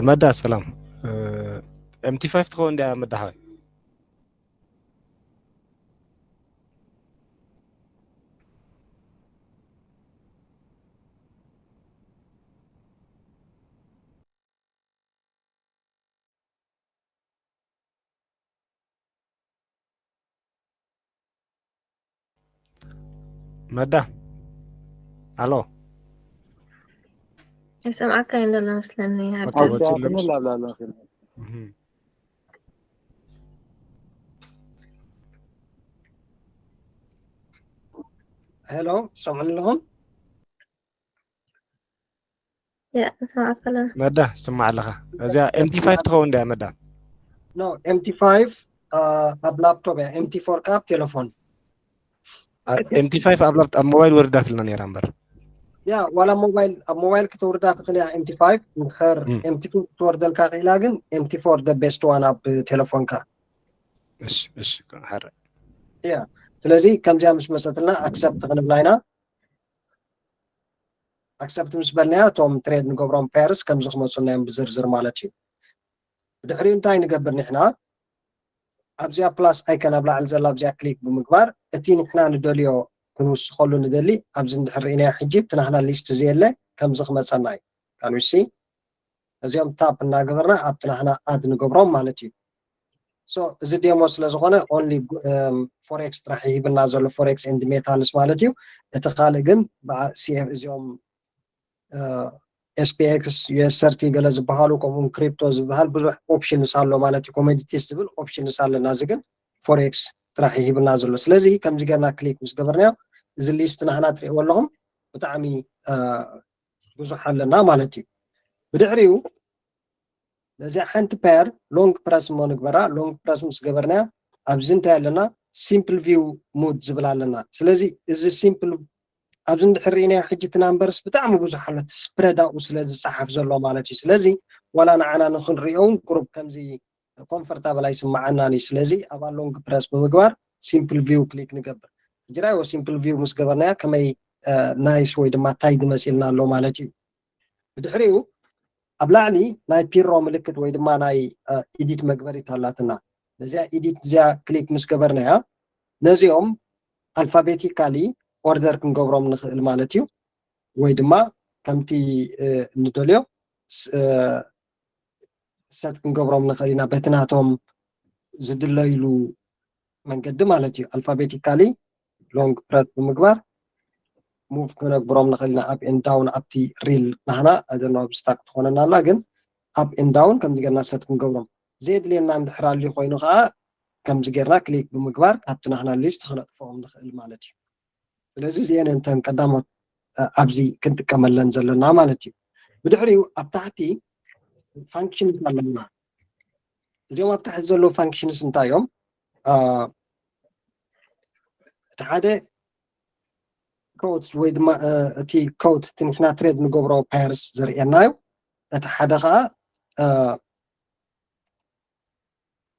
መዳ ሰላም። ኤምቲ ፋይቭ ትኸውን እንዲያ መዳ ሓወይ? መዳ፣ ኣሎ። ይሰምዓካ እዩ ዘሎ መስለኒ። ወፂኡ ኣሎ። ሄሎ፣ ሰምዑኒ ኣለኹም? ያ፣ ንሰምዓካ ኣለና። መዳ፣ ስማዕ ኣለኻ። እዚኣ ኤምቲ ፋይቭ ትኸውን እንድያ መዳ? ኖ፣ ኤምቲ ፋይቭ ኣብ ላፕቶፕ እያ፣ ኤምቲ ፎር ከኣ ኣብ ቴሌፎን። ኤምቲ ፋይቭ ኣብ ላፕ-፣ ኣብ ሞባይል ወርዳትልና ነይራ እምበር። ያ፣ ዋላ ሞባይል፣ ኣብ ሞባይል ክተውርዳ ትኽእል እያ። ኤምቲ ፋይቭ እንድሕር እም። ኤምቲ ፎር ክትወርደልካ ክኢላ፣ ግን ኤምቲ ፎር the best one ኣብ ቴሌፎንካ። እሺ፣ እሺ፣ ሓረ። ያ፣ ስለዚ ከምዚኣ ምስ መፀትልና ኣክሰፕት ክንብላ ኢና። ኣክሰፕት ምስ በልናያ፣ እቶም ትሬድ ንገብሮም ፔርስ ከምዚ ክመፁና እዮም ብዝርዝር ማለት እዩ። ብድሕሪኡ እንታይ ንገብር ንሕና? ኣብዚኣ ፕላስ ኣይከን ኣብ ላዕሊ ዘላ ኣብዚኣ ክሊክ ብምግባር፣ እቲ ንሕና ንደልዮ ክንውስኸሉ ንደሊ ኣብዚ እንድሕር ርኢናዮ ሕጂ፣ እቲ ናህና ሊስት ዘየለ ከምዚ ክመፀና እዩ። ካን ሲ እዚኦም ታፕ እናገበርና ኣብቲ ናህና ኣድ ንገብሮም ማለት እዩ። ሶ እዚ ዴሞ ስለ ዝኾነ ኦንሊ ፎሬክስ ጥራሕ ይሂብና ዘሎ፣ ፎሬክስ ኤንድ ሜታልስ ማለት እዩ። እቲ ካልእ ግን ብዓ-፣ ሲኤፍ እዚኦም ኤስፒኤክስ፣ ዩኤስ ሰርቲ ገለ ዝበሃሉ፣ ከምኡውን ክሪፕቶ ዝበሃል ብዙሕ ኦፕሽንስ ኣሎ ማለት እዩ። ኮሞዲቲስ ዝብል ኦፕሽንስ ኣለና። እዚ ግን ፎሬክስ ጥራሕ ይሂብና ዘሎ። ስለዚ ከምዚ ገርና ክሊክ ምስ ገበርናዮ፣ እዚ ሊስት ናህና ትሪእዎ ኣለኹም፣ ብጣዕሚ እ፣ ብዙሕ ኣለና ማለት እዩ። ብድሕሪኡ ነዚኣ ሓንቲ ፔር ሎንግ ፕረስ እሞ ንግበራ። ሎንግ ፕረስ ምስ ገበርናያ፣ ኣብዚ እንታይ ኣለና? ሲምፕል ቪው ሙድ ዝብል ኣለና። ስለዚ እዚ ሲምፕል፣ ኣብዚ እንድሕር ርኢናዮ ሕጂ እቲ ናምበርስ ብጣዕሚ ብዙሕ ኣሎ፣ እቲ ስፕረድ ኣብኡ ስለ ዝፀሓፍ ዘሎ ማለት እዩ። ስለዚ ዋላ ንዓና ንክንሪኦ እውን ቁሩብ ከምዚ ኮምፈርታብል ኣይስምዓናን እዩ። ስለዚ ኣብኣ ሎንግ ፕረስ ብምግባር ሲምፕል ቪው ክሊክ ንገብር። ሕጂ ራእይዎ፣ ሲምፕል ቪው ምስ ገበርናያ ከመይ ናይስ ወይ ድማ ታይዲ መሲልና ኣሎ ማለት እዩ። ብድሕሪኡ ኣብ ላዕሊ ናይ ፒሮ ምልክት ወይ ድማ ናይ ኤዲት መግበሪት ኣላትና። ነዚኣ ኤዲት እዚኣ ክሊክ ምስ ገበርናያ፣ ነዚኦም ኣልፋቤቲካሊ ኦርደር ክንገብሮም ንኽእል ማለት እዩ። ወይ ድማ ከምቲ እ፣ እንደልዮ ስ-፣ እ፣ ሰት ክንገብሮም ንኽእል ኢና፣ በቲ ናቶም ዝድለይሉ መንገዲ ማለት እዩ። ኣልፋቤቲካሊ ሎንግ ፕረስ ብምግባር ሙቭ ክነግብሮም ንኽእል ኢና፣ ኣፕ ኤንድ ዳውን። ኣብቲ ሪል ናህና፣ ኣደኖ ኣብ ስታክ ትኾነና ኣላ፣ ግን ኣፕ ኤንድ ዳውን ከምዚ ጌርና ሰት ክንገብሮም። ዘየድልየና እንድሕር ኣልዩ ኮይኑ ከዓ ከምዚ ጌርና ክሊክ ብምግባር ካብቲ ናህና ሊስት ክነጥፍኦም ንኽእል ማለት እዩ። ስለዚ እዚአን እንተን ቀዳሞት እ፣ ኣብዚ ክንጥቀመለን ዘለና ማለት እዩ። ብድሕሪኡ ኣብ ታሕቲ ፋንክሽንስ ኣለና። እዚኦም ኣብ ታሕቲ ዘለዉ ፋንክሽንስ እንታይ እዮም? እ፣ እቲ ሓደ ኮት ወይ ድማ እ፣ እቲ ኮት እቲ ንሕና ትሬድ ንገብሮ ፓየርስ ዘርእየና እዩ። እቲ ሓደ ከዓ እ፣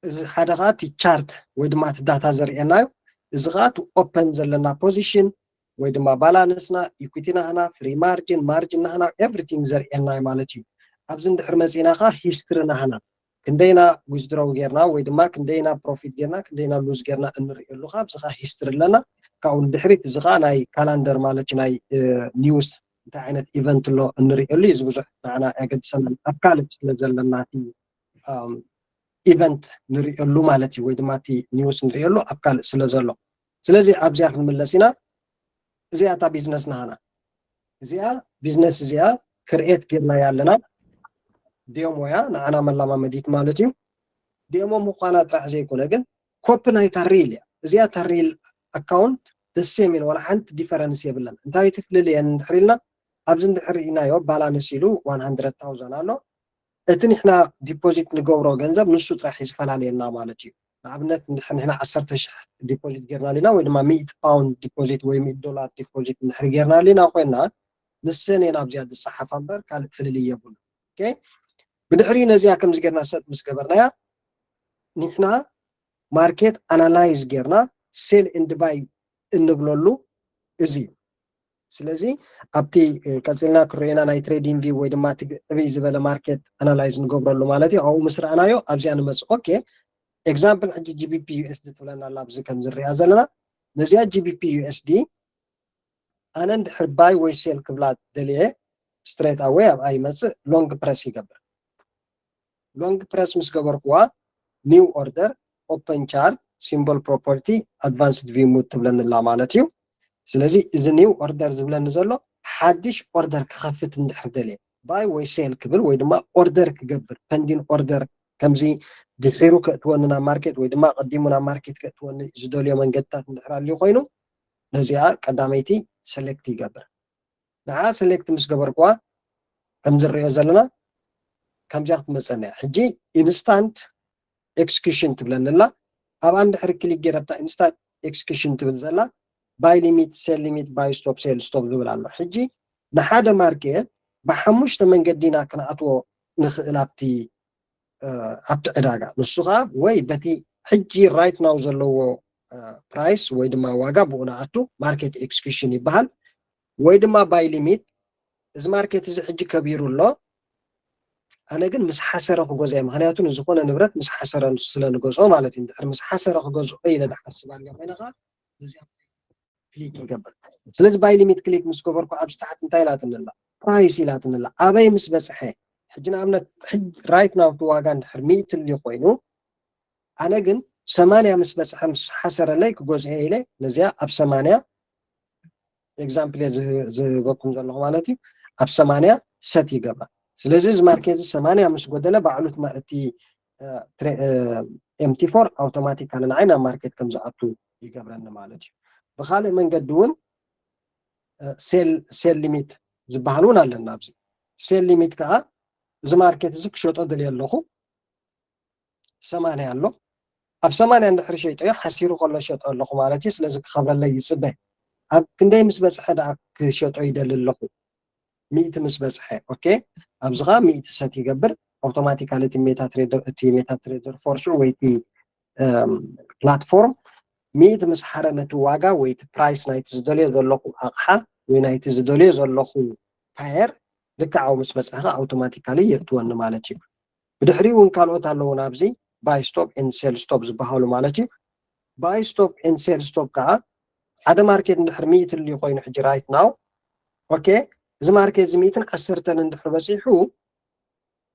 እዚ ሓደ ከዓ እቲ ቻርት ወይ ድማ እቲ ዳታ ዘርእየና እዩ። እዚ ከዓ እቲ ኦፐን ዘለና ፖዚሽን ወይ ድማ ባላንስና፣ ኢኩቲ ናህና፣ ፍሪ ማርጅን፣ ማርጅን ናህና፣ ኤቭሪቲንግ ዘርእየና እዩ ማለት እዩ። ኣብዚ እንድሕር መፂና ከዓ ሂስትሪ ናህና ክንደይና ዊዝድሮው ጌርና ወይ ድማ ክንደይና ፕሮፊት ጌርና ክንደይና ሉዝ ጌርና እንርእየሉ ከዓ ኣብዚ ከዓ ሂስትሪ ኣለና። ካብኡ ንድሕሪት እዚ ከዓ ናይ ካላንደር ማለት እዩ፣ ናይ እ፣ ኒውስ እንታይ ዓይነት ኢቨንት ኣሎ እንርእየሉ እዩ። እዚ ብዙሕ ንዓና ኣየገድሰናን ኣብ ካልእ ስለ ዘለና እቲ ኢቨንት ንርእየሉ ማለት እዩ፣ ወይ ድማ እቲ ኒውስ ንርእየሉ ኣብ ካልእ ስለ ዘሎ። ስለዚ ኣብዚኣ ክንምለስ ኢና። እዚኣ እታ ቢዝነስ ናህና፣ እዚኣ ቢዝነስ እዚኣ ክርኤት ጌርናያ ኣለና። ዴሞ እያ፣ ንዓና መላማመዲት ማለት እዩ። ዴሞ ምዃና ጥራሕ ዘይኮነ ግን ኮፒ ናይ ታሪል እያ። እዚኣ ታሪል ኣካውንት ደሴም ኢን፣ ዋላ ሓንቲ ዲፈረንስ የብለን። እንታይ ትፍልልየን እንድሕር ኢልና፣ ኣብዚ እንድሕር ርኢናዮ ባላንስ ኢሉ ዋን ሃንድረድ ታውዘንድ ኣሎ። እቲ ንሕና ዲፖዚት ንገብሮ ገንዘብ ንሱ ጥራሕ እዩ ዝፈላለየና ማለት እዩ። ንኣብነት እንድሕር ንሕና ዓሰርተ ሽሕ ዲፖዚት ጌርና ኣለና ወይ ድማ ሚእቲ ፓውንድ ዲፖዚት ወይ ሚእቲ ዶላር ዲፖዚት እንድሕር ጌርና ኣለና ኮይና፣ ንሰን እየን ኣብዚኣ ዝፀሓፋ እምበር ካልእ ፍልልይ የብሉ። ኦኬ፣ ብድሕሪኡ ነዚኣ ከምዚ ጌርና ሰጥ ምስ ገበርናያ፣ ንሕና ማርኬት ኣናላይዝ ጌርና ሴል ኤንድ ባይ እንብለሉ እዚ እዩ። ስለዚ ኣብቲ ቀፂልና ክረኤና ናይ trading view ወይ ድማ እቲ ዕብይ ዝበለ market analyze ንገብረሉ ማለት እዩ። ኣብኡ ምስ ረኣናዮ ኣብዚኣ ንመፅእ። Okay, example ሕጂ GBP USD ትብለና ኣላ ኣብዚ ከም ዝሪኣ ዘለና። ነዚኣ GBP USD ኣነ እንድሕር buy ወይ sell ክብላ ደልየ straight away ኣብኣ ይመፅእ፣ long press ይገብር። Long press ምስ ገበርኩዋ new order, open chart, symbol property, advanced view mode ትብለኒ ኣላ ማለት እዩ። ስለዚ እዚ new order ዝብለኒ ዘሎ ሓድሽ order ክኸፍት እንድሕር ደልየ buy ወይ sell ክብል ወይ ድማ order ክገብር pending order ከምዚ ድሒሩ ከእትወኒ ናብ market ወይ ድማ ቀዲሙ ናብ market ከእትወኒ ዝደልዮ መንገድታት እንድሕር ኣልዩ ኮይኑ ነዚኣ ቀዳመይቲ select ይገብር። ንዓ select ምስ ገበርኩዋ ከም ዝሪኦ ዘለና ከምዚኣ ክትመፀና እያ። ሕጂ instant execution ትብለኒ ኣላ። ኣብኣ እንድሕር click ገይረ ኣብታ instant execution ትብል ዘላ buy limit, sell limit, buy stop, sell stop ዝብል ኣሎ። ሕጂ ንሓደ market ብሓሙሽተ መንገዲ ኢና ክንኣትዎ ንኽእል ኣብቲ ኣብቲ ዕዳጋ። ንሱ ከዓ ወይ በቲ ሕጂ right now ዘለዎ price ወይ ድማ ዋጋ ብኡ ንኣቱ market execution ይበሃል። ወይ ድማ buy limit፣ እዚ market እዚ ሕጂ ከቢሩ ኣሎ፣ ኣነ ግን ምስ ሓሰረ ክገዝኦ እየ። ምክንያቱ ንዝኾነ ንብረት ምስ ሓሰረ ስለ ንገዝኦ ማለት እዩ። እንድሕር ምስ ሓሰረ ክገዝኦ ኢለ ዝሓስብ ኣለ ኮይነ ከዓ እዚኣ click ይገብር። ስለዚ buy limit click ምስ ገበርኩ ኣብዚ ታሕቲ እንታይ ኢላትኒ ኣላ? Price ኢላትኒ ኣላ። ኣበይ ምስ በፅሐ? ሕጂ ንኣብነት ሕጂ right now እቲ ዋጋ እንድሕር ሚእቲ ኣልዩ ኮይኑ ኣነ ግን ሰማንያ ምስ በፅሐ ምስ ሓሰረለይ ክገዝኦ ኢለ ነዚኣ ኣብ ሰማንያ example እየ ዝህ- ዝህበኩም ዘለኹ ማለት እዩ። ኣብ ሰማንያ set ይገብራ። ስለዚ እዚ market እዚ ሰማንያ ምስ ጎደለ ባዕሉ እቲ ማ- እቲ እ፣ ትሬ- እ፣ M T four automatically ንዓይ ናብ market ከም ዝኣቱ ይገብረኒ ማለት እዩ። ብካልእ መንገዲ እውን sell sell limit ዝበሃል እውን ኣለና ኣብዚ። Sell limit ከዓ እዚ market እዚ ክሸጦ ደልየ ኣለኹ ሰማንያ ኣሎ። ኣብ ሰማንያ እንድሕር ሸይጠዮ ሓሲሩ ከሎ ሸጦ ኣለኹ ማለት እዩ። ስለዚ ክኸብረለይ ይፅበ። ኣብ ክንደይ ምስ በፅሐ ደኣ ክሸጦ ይደሊ ኣለኹ? ሚእቲ ምስ በፅሐ። Okay፣ ኣብዚ ከዓ ሚእቲ set ይገብር። Automatically እቲ MetaTrader እቲ MetaTrader for sure ወይ እቲ platform ሚእቲ ምስ ሓረመ እቲ ዋጋ ወይ እቲ price ናይቲ ዝደልዮ ዘለኹ ኣቕሓ ወይ ናይቲ ዝደልዮ ዘለኹ pair ልክዕ ኣብኡ ምስ በፅሐ ከዓ automatically የእትወኒ ማለት እዩ። ብድሕሪኡ እውን ካልኦት ኣለዉ ናብዚ buy stop and sell stop ዝበሃሉ ማለት እዩ። Buy stop and sell stop ከዓ ሓደ market እንድሕር ሚእቲ ኣልዩ ኮይኑ ሕጂ right now፣ okay፣ እዚ market እዚ ሚእትን ዓሰርተን እንድሕር በፂሑ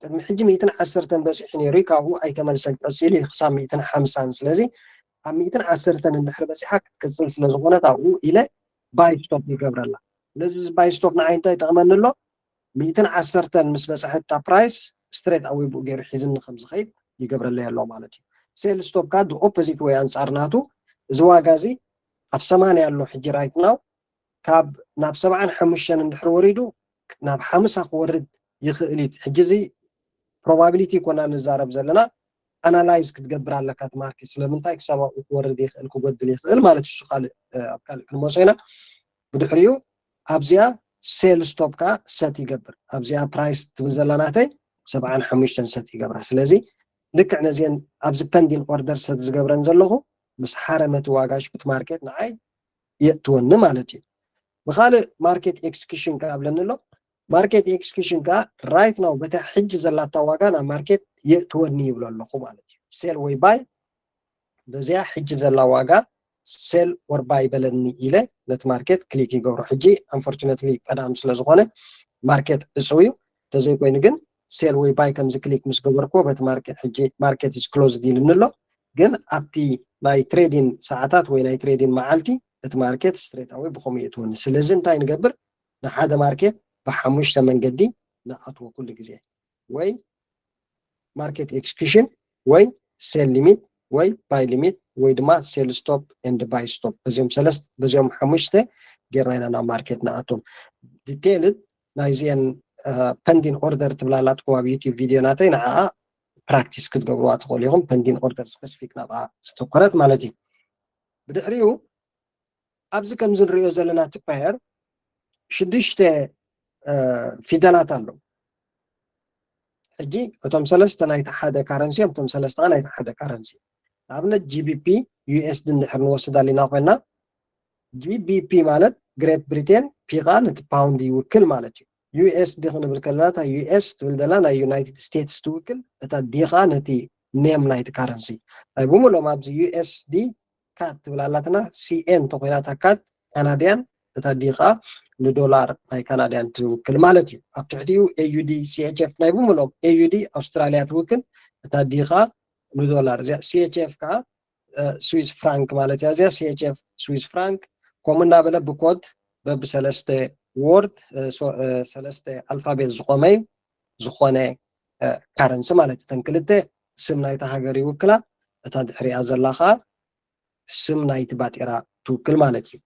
ቅድሚ ሕጂ ሚእትን ዓሰርተን በፂሑ ነይሩ እዩ፣ ካብኡ ኣይተመልሰን ቀፂሉ እዩ ክሳብ ሚእትን ሓምሳን። ስለዚ ኣብ ሚእትን ዓሰርተን እንድሕር በፂሓ ክትቅፅል ስለ ዝኾነት ኣብኡ ኢለ buy stop ይገብረላ። ስለዚ buy stop ንዓይ እንታይ ይጠቕመኒ ኣሎ? ሚእትን ዓሰርተን ምስ በፅሐት እታ price straight away ብኡ ገይሩ ሒዝኒ ከም ዝኸይድ ይገብረለይ ኣሎ ማለት እዩ። Sell stop ከዓ the opposite way፣ ኣንፃር ናቱ፣ እዚ ዋጋ እዚ ኣብ ሰማንያ ኣሎ ሕጂ right now፣ ካብ ናብ ሰብዓን ሓሙሽተን እንድሕር ወሪዱ ናብ ሓምሳ ክወርድ ይኽእል እዩ። ሕጂ እዚ probability ይኮና ንዛረብ ዘለና፣ analyze ክትገብር ኣለካ እቲ market ስለምንታይ ክሳብ ኣብኡ ክወርድ ይኽእል ክጎድል ይኽእል ማለት እዩ። እሱ ካልእ ኣብ ካልእ ክንመፆ ኢና። ብድሕሪኡ ኣብዚኣ sell stop ከዓ set ይገብር። ኣብዚኣ price ትብል ዘላ ናተይ ሰብዓን ሓሙሽተን set ይገብራ። ስለዚ ልክዕ ነዚአን ኣብዚ pending order set ዝገብረን ዘለኹ ምስ ሓረመ እቲ ዋጋ ሽቁት market ንዓይ የእትወኒ ማለት እዩ። ብካልእ market execution ከዓ ኣብለኒ ኣሎ። Market execution ከዓ right now በታ ሕጂ ዘላታ ዋጋ ናብ market የእትወኒ ይብሎ ኣለኹ ማለት እዩ። Sell ወይ buy በዚኣ ሕጂ ዘላ ዋጋ sell or buy በለኒ ኢለ ነቲ market click ይገብሮ። ሕጂ unfortunately ቀዳም ስለ ዝኾነ market ዕፅው እዩ። ተዘይኮይኑ ግን sell ወይ buy ከምዚ click ምስ ገበርክዎ በቲ market ሕጂ market is closed ኢሉኒ ኣሎ። ግን ኣብቲ ናይ trading ሰዓታት ወይ ናይ trading መዓልቲ እቲ market straight away ብኸምኡ የእትወኒ። ስለዚ እንታይ ንገብር? ንሓደ market ብሓሙሽተ መንገዲ ንኣትዎ ኩሉ ግዜ፣ ወይ market execution ወይ sell limit ወይ buy limit ወይ ድማ sell stop and buy stop። በዚኦም ሰለስተ በዚኦም ሓሙሽተ ጌርና ኢና ናብ market ንኣትዎም። Detailed ናይዚአን pending order ትብላ ኣላትኩም ኣብ YouTube video ናተይ፣ ንዓኣ practice ክትገብርዋ ትኽእሉ ኢኹም። Pending order specific ናብኣ ዝተኮረት ማለት እዩ። ብድሕሪኡ ኣብዚ ከምዚ ንሪኦ ዘለና እቲ pair ሽዱሽተ ፊደላት ኣለዉ። ሕጂ እቶም ሰለስተ ናይቲ ሓደ currency እዮም፣ እቶም ሰለስተ ናይቲ ሓደ currency። ንኣብነት GBP USD እንድሕር ንወስድ ኣሊና ኮይና፣ GBP ማለት Great Britain ፒ ኸዓ ነቲ ፓውንድ ይውክል ማለት እዩ። ዩ ኤስ ዲ ክንብል ከለና እታ ዩ ኤስ ትብል ዘላ ናይ ዩናይትድ ስቴትስ ትውክል፣ እታ ዲ ኸዓ ነቲ ኔም ናይቲ ካረንሲ። ናይ ብምሎም ኣብዚ ዩ ኤስ ዲ ካት ትብል ኣላትና፣ ሲ ኤን እንተኮይና እታ ካት ካናድያን፣ እታ ዲ ኸዓ ንዶላር ናይ ካናድያን ትውክል ማለት እዩ። ኣብ ትሕቲኡ ኤ ዩ ዲ፣ ሲ ኤች ኤፍ፣ ናይ ብምሎም ኤ ዩ ዲ ኣውስትራልያ ትውክል፣ እታ ዲ ኸዓ ንዶላር። እዚኣ ሲ ኤች ኤፍ ከኣ ስዊስ ፍራንክ ማለት እያ። እዚኣ ሲ ኤች ኤፍ ስዊስ ፍራንክ ከምኡ እናበለ ብኮድ በብሰለስተ ወርድ ሰለስተ ኣልፋቤት ዝቆመ እዩ። ዝኾነ ካረንሲ ማለት እተን ክልተ ስም ናይታ ሃገር ይውክላ፣ እታ ድሕሪኣ ዘላ ከዓ ስም ናይቲ ባጤራ ትውክል ማለት እዩ።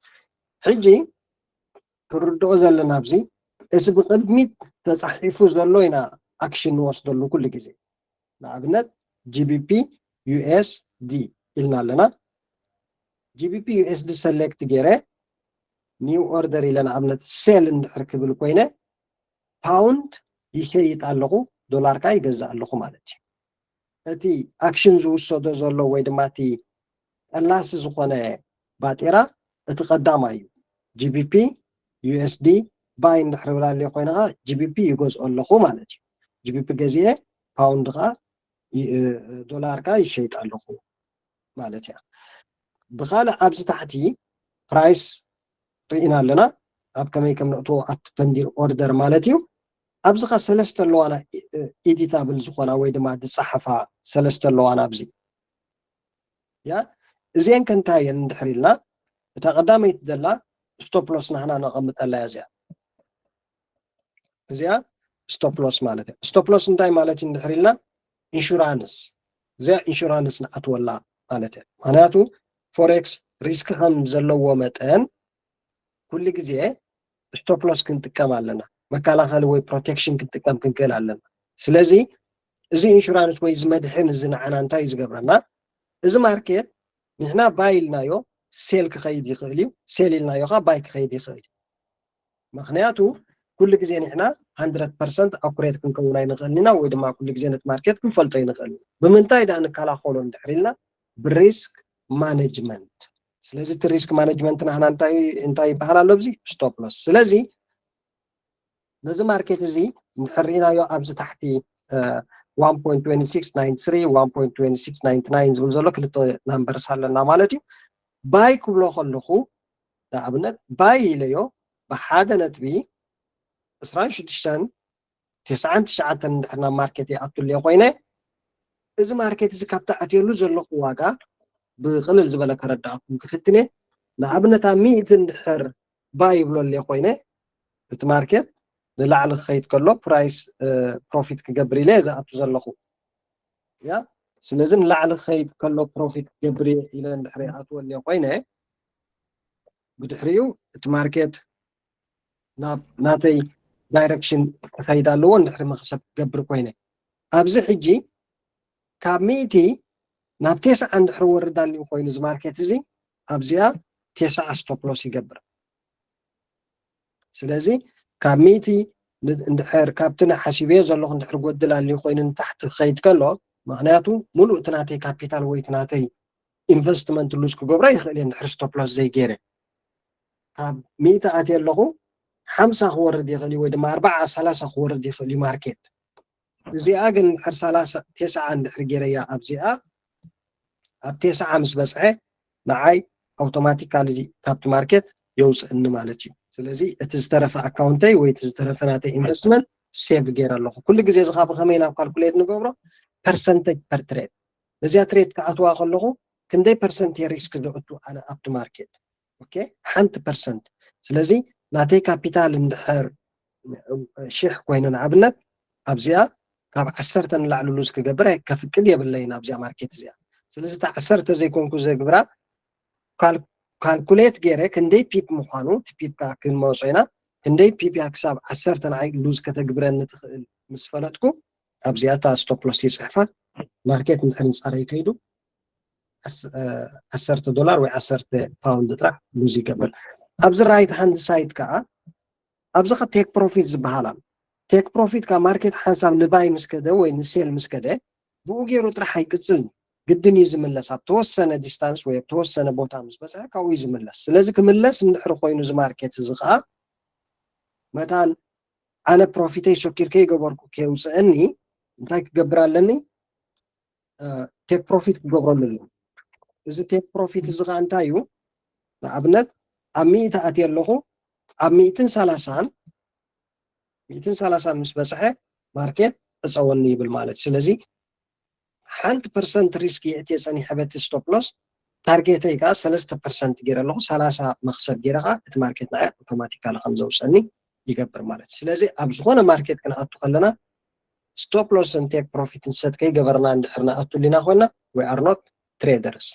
ሕጂ ክንርድኦ ዘለና ኣብዚ፣ እዚ ብቕድሚት ተፃሒፉ ዘሎ ኢና ኣክሽን ንወስደሉ ኩሉ ግዜ። ንኣብነት ጂ ቢ ፒ ዩ ኤስ ዲ ኢልና ኣለና። ጂ ቢ ፒ ዩ ኤስ ዲ ሰሌክት ገይረ ኒው ኦርደር ኢለ ንኣብነት ሴል እንድሕር ክብል ኮይነ፣ ፓውንድ ይሸይጥ ኣለኹ፣ ዶላር ከዓ ይገዝእ ኣለኹ ማለት እዩ። እቲ ኣክሽን ዝውሰዶ ዘሎ ወይ ድማ እቲ ጠላሲ ዝኾነ ባጤራ እቲ ቀዳማይ እዩ። ጂ ቢ ፒ ዩ ኤስ ዲ ባይ እንድሕር ብላለዮ ኮይነ ከዓ ጂ ቢ ፒ ይገዝኦ ኣለኹ ማለት እዩ። ጂ ቢ ፒ ገዚኤ ፓውንድ ከዓ ዶላር ከዓ ይሸይጥ ኣለኹ ማለት እያ። ብካልእ ኣብዚ ታሕቲ ፕራይስ ርኢና ኣለና፣ ኣብ ከመይ ከም ነእትዎ ኣብቲ ፐንዲንግ ኦርደር ማለት እዩ። ኣብዚ ከ ሰለስተ ኣለዋና፣ ኤዲታብል ዝኾና ወይ ድማ ዝፀሓፋ ሰለስተ ኣለዋና ኣብዚ። ያ እዚአን ከ እንታይ እየን እንድሕር ኢልና፣ እታ ቀዳመይቲ ዘላ ስቶፕ ሎስ ናህና ነቐምጠላ እያ እዚኣ። እዚኣ ስቶፕ ሎስ ማለት እያ። ስቶፕ ሎስ እንታይ ማለት እዩ እንድሕር ኢልና፣ ኢንሹራንስ፣ እዚኣ ኢንሹራንስ ንኣትወላ ማለት እያ። ምክንያቱ ፎሬክስ ሪስክ ከም ዘለዎ መጠን ኩሉ ግዜ ስቶፕ ሎስ ክንጥቀም ኣለና፣ መከላኸሊ ወይ ፕሮቴክሽን ክንጥቀም ክንክእል ኣለና። ስለዚ እዚ ኢንሹራንስ ወይ እዚ መድሕን እዚ ንዓና እንታይ እዩ ዝገብረና? እዚ ማርኬት ንሕና ባይ ኢልናዮ ሴል ክኸይድ ይኽእል እዩ፣ ሴል ኢልናዮ ከዓ ባይ ክኸይድ ይኽእል እዩ። ምክንያቱ ኩሉ ግዜ ንሕና ሃንድረድ ፐርሰንት ኣኩሬት ክንከውን ኣይንኽእልን ኢና፣ ወይ ድማ ኩሉ ግዜ ነቲ ማርኬት ክንፈልጦ ኣይንኽእልን። ብምንታይ ደኣ ንከላኸሎ እንድሕር ኢልና፣ ብሪስክ ማኔጅመንት። ስለዚ እቲ ሪስክ ማኔጅመንት ናህና እንታይ እንታይ ይበሃል ኣሎ ኣብዚ? ስቶፕ ሎስ። ስለዚ ነዚ ማርኬት እዚ እንድሕር ርኢናዮ ኣብዚ ታሕቲ ዋን ፖይንት ትዌንቲ ሲክስ ናይንቲ ስሪ፣ ዋን ፖይንት ትዌንቲ ሲክስ ናይንቲ ናይን ዝብል ዘሎ ክልተ ናምበርስ ኣለና ማለት እዩ። ባይ ክብሎ ከለኹ ንኣብነት ባይ ኢለዮ ብሓደ ነጥቢ ዕስራን ሽዱሽተን ተስዓን ትሽዓተን እንድሕር ናብ ማርኬት ይኣቱ ኣለዮ ኮይነ፣ እዚ ማርኬት እዚ ካብቲ ኣትየሉ ዘለኹ ዋጋ ብቕልል ዝበለ ከረዳእኩም ክፍትን እየ። ንኣብነት ኣብ ሚእቲ እንድሕር ባይ ይብሎ ኣለዮ ኮይነ፣ እቲ ማርኬት ንላዕሊ ክኸይድ ከሎ ፕራይስ ፕሮፊት ክገብር ኢለ እየ ዝኣቱ ዘለኹ። ያ ስለዚ ንላዕሊ ክኸይድ ከሎ ፕሮፊት ክገብር እየ ኢለ እንድሕር ይኣትዎ ኣለዮ ኮይነ፣ ብድሕሪኡ እቲ ማርኬት ናብ ናተይ ዳይረክሽን ክኸይድ ኣለዎ። እንድሕሪ መኽሰብ ክገብር ኮይነ፣ ኣብዚ ሕጂ ካብ ሚእቲ ናብ ተስዓ እንድሕሪ ወርድ ኣልዩ ኮይኑ እዚ ማርኬት እዚ ኣብዚኣ ተስዓ ስቶፕ ሎስ ይገብር። ስለዚ ካብ ሚእቲ ን- እንድሕር ካብቲ ንሓሲበዮ ዘለኹ እንድሕር ጎድል ኣልዩ ኮይኑ ንታሕቲ ክኸይድ ከሎ፣ ምክንያቱ ሙሉእ እቲ ናተይ ካፒታል ወይ እቲ ናተይ ኢንቨስትመንት ሉዝ ክገብሮ ይኽእል እየ እንድሕር ስቶፕ ሎስ ዘይገይረ። ካብ ሚእቲ ኣትየ ኣለኹ ሓምሳ ክወርድ ይኽእል እዩ ወይ ድማ ኣርባዓ ሰላሳ ክወርድ ይኽእል እዩ ማርኬት። እዚኣ ግን እንድሕር ሰላሳ ተስዓ እንድሕር ገይረያ ኣብዚኣ ኣብ ተስዓ ምስ በፅሐ ንዓይ ኣውቶማቲካሊ ካብቲ ማርኬት የውፅእኒ ማለት እዩ። ስለዚ እቲ ዝተረፈ ኣካውንተይ ወይ እቲ ዝተረፈ ናተይ ኢንቨስትመንት ሴቭ ገይረ ኣለኹ። ኩሉ ግዜ እዚ ካብ ከመይ ናብ ካልኩሌት ንገብሮ ፐርሰንቴጅ ፐር ትሬድ። ነዚኣ ትሬድ ክኣትዋ ከለኹ ክንደይ ፐርሰንት እየ ሪስክ ዘእቱ ኣነ ኣብቲ ማርኬት? ኦኬ ሓንቲ ፐርሰንት። ስለዚ ናተይ ካፒታል እንድሕር ሽሕ ኮይኑ ንኣብነት ኣብዚኣ ካብ ዓሰርተ ንላዕሊ ሉዝ ክገብር ኣይ- ከፍቅድ የብለይን ኣብዚኣ ማርኬት እዚኣ። ስለዚ እታ ዓሰርተ ዘይኮንኩ ዘግብራ ካል- ካልኩሌት ገይረ ክንደይ ፒፕ ምዃኑ እቲ ፒፕ ከዓ ክንመጾ ኢና። ክንደይ ፒፕ እያ ክሳብ ዓሰርተ ንዓይ ሉዝ ከተግብረኒ ትኽእል ምስ ፈለጥኩ ኣብዚኣ እታ ስቶፕ ሎስ ይፅሕፋ። ማርኬት እንድሕር ንፃረይ ከይዱ ዓስ- እ፣ ዓሰርተ ዶላር ወይ ዓሰርተ ፓውንድ ጥራሕ ሉዝ ይገብር። ኣብዚ ራይት ሃንድ ሳይድ ከዓ ኣብዚ ከ ቴክ ፕሮፊት ዝበሃል ኣሎ። ቴክ ፕሮፊት ካብ ማርኬት ሓንሳብ ንባይ ምስ ከደ ወይ ንሴል ምስ ከደ ብኡ ገይሩ ጥራሕ ኣይቅፅልን እዩ። ግድን እዩ ዝምለስ፣ ኣብ ተወሰነ ዲስታንስ ወይ ኣብ ተወሰነ ቦታ ምስ በፅሐ ካብኡ እዩ ዝምለስ። ስለዚ ክምለስ እንድሕር ኮይኑ እዚ ማርኬት እዚ ከዓ መታን ኣነ ፕሮፊተይ ሶኪር ከይገበርኩ ከየውፅአኒ እንታይ ክገብር ኣለኒ? ቴክ ፕሮፊት ክገብረሉ ኣለኒ። እዚ ቴክ ፕሮፊት እዚ ከዓ እንታይ እዩ? ንኣብነት ኣብ ሚእቲ ኣትየ ኣለኹ፣ ኣብ ሚእትን ሰላሳን ሚእትን ሰላሳን ምስ በፅሐ ማርኬት ዕፀወኒ ይብል ማለት እዩ። ስለዚ ሓንቲ ፐርሰንት ሪስክ የእትየ ፀኒሐ በቲ ስቶፕ ሎስ ታርጌተይ ከዓ ሰለስተ ፐርሰንት ገይረ ኣለኹ፣ ሰላሳ መክሰብ ገይረ ከዓ እቲ ማርኬት ንዓይ ኣውቶማቲካሊ ከም ዘውፀኒ ይገብር ማለት እዩ። ስለዚ ኣብ ዝኾነ ማርኬት ክንኣቱ ከለና ስቶፕ ሎስን ቴክ ፕሮፊትን ሰት ከይገበርና እንድሕር ንኣቱ ሊና ኮይና we are not traders።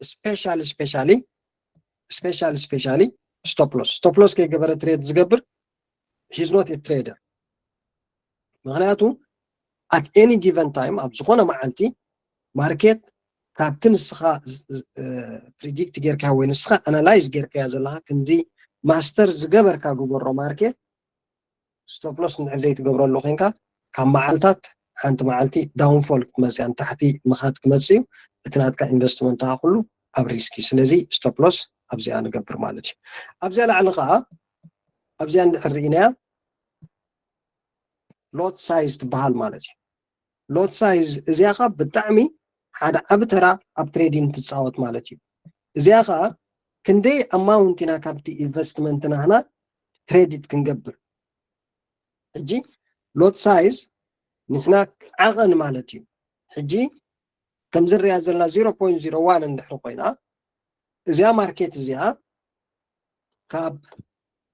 ስፔሻሊ ስፔሻሊ ስፔሻሊ ስፔሻሊ ስቶፕ ሎስ ስቶፕ ሎስ ከይገበረ ትሬድ ዝገብር he's not a trader። ምክንያቱ at any given time ኣብ ዝኾነ መዓልቲ ማርኬት ካብቲ ንስኻ ፕሪዲክት ጌርካ ወይ ንስኻ ኣናላይዝ ጌርካያ ዘለካ ክንዲ ማስተር ዝገበርካ ግበሮ ማርኬት ስቶፕ ሎስ እንድሕር ዘይትገብረሉ ኮንካ ካብ መዓልታት ሓንቲ መዓልቲ ዳውንፎል ክትመፅእ ንታሕቲ ምኻድ ክመፅእ እዩ። እቲ ናትካ ኢንቨስትመንት ኩሉ ኣብ ሪስክ እዩ። ስለዚ ስቶፕ ሎስ ኣብዚኣ ንገብር ማለት እዩ። ኣብዚኣ ላዕሊ ከዓ ኣብዚኣ እንድሕር ርኢናያ ሎት ሳይዝ ትበሃል ማለት እዩ። ሎት ሳይዝ እዚኣ ከዓ ብጣዕሚ ሓደ ዓቢ ተራ ኣብ ትሬዲንግ ትፃወት ማለት እዩ። እዚኣ ከዓ ክንደይ ኣማውንት ኢና ካብቲ ኢንቨስትመንት ናህና ትሬዲት ክንገብር። ሕጂ ሎት ሳይዝ ንሕና ዓቐን ማለት እዩ። ሕጂ ከምዚ ንሪኣ ዘለና ዜሮ ፖይንት ዜሮ ዋን እንድሕር ኮይና እዚኣ ማርኬት እዚኣ ካብ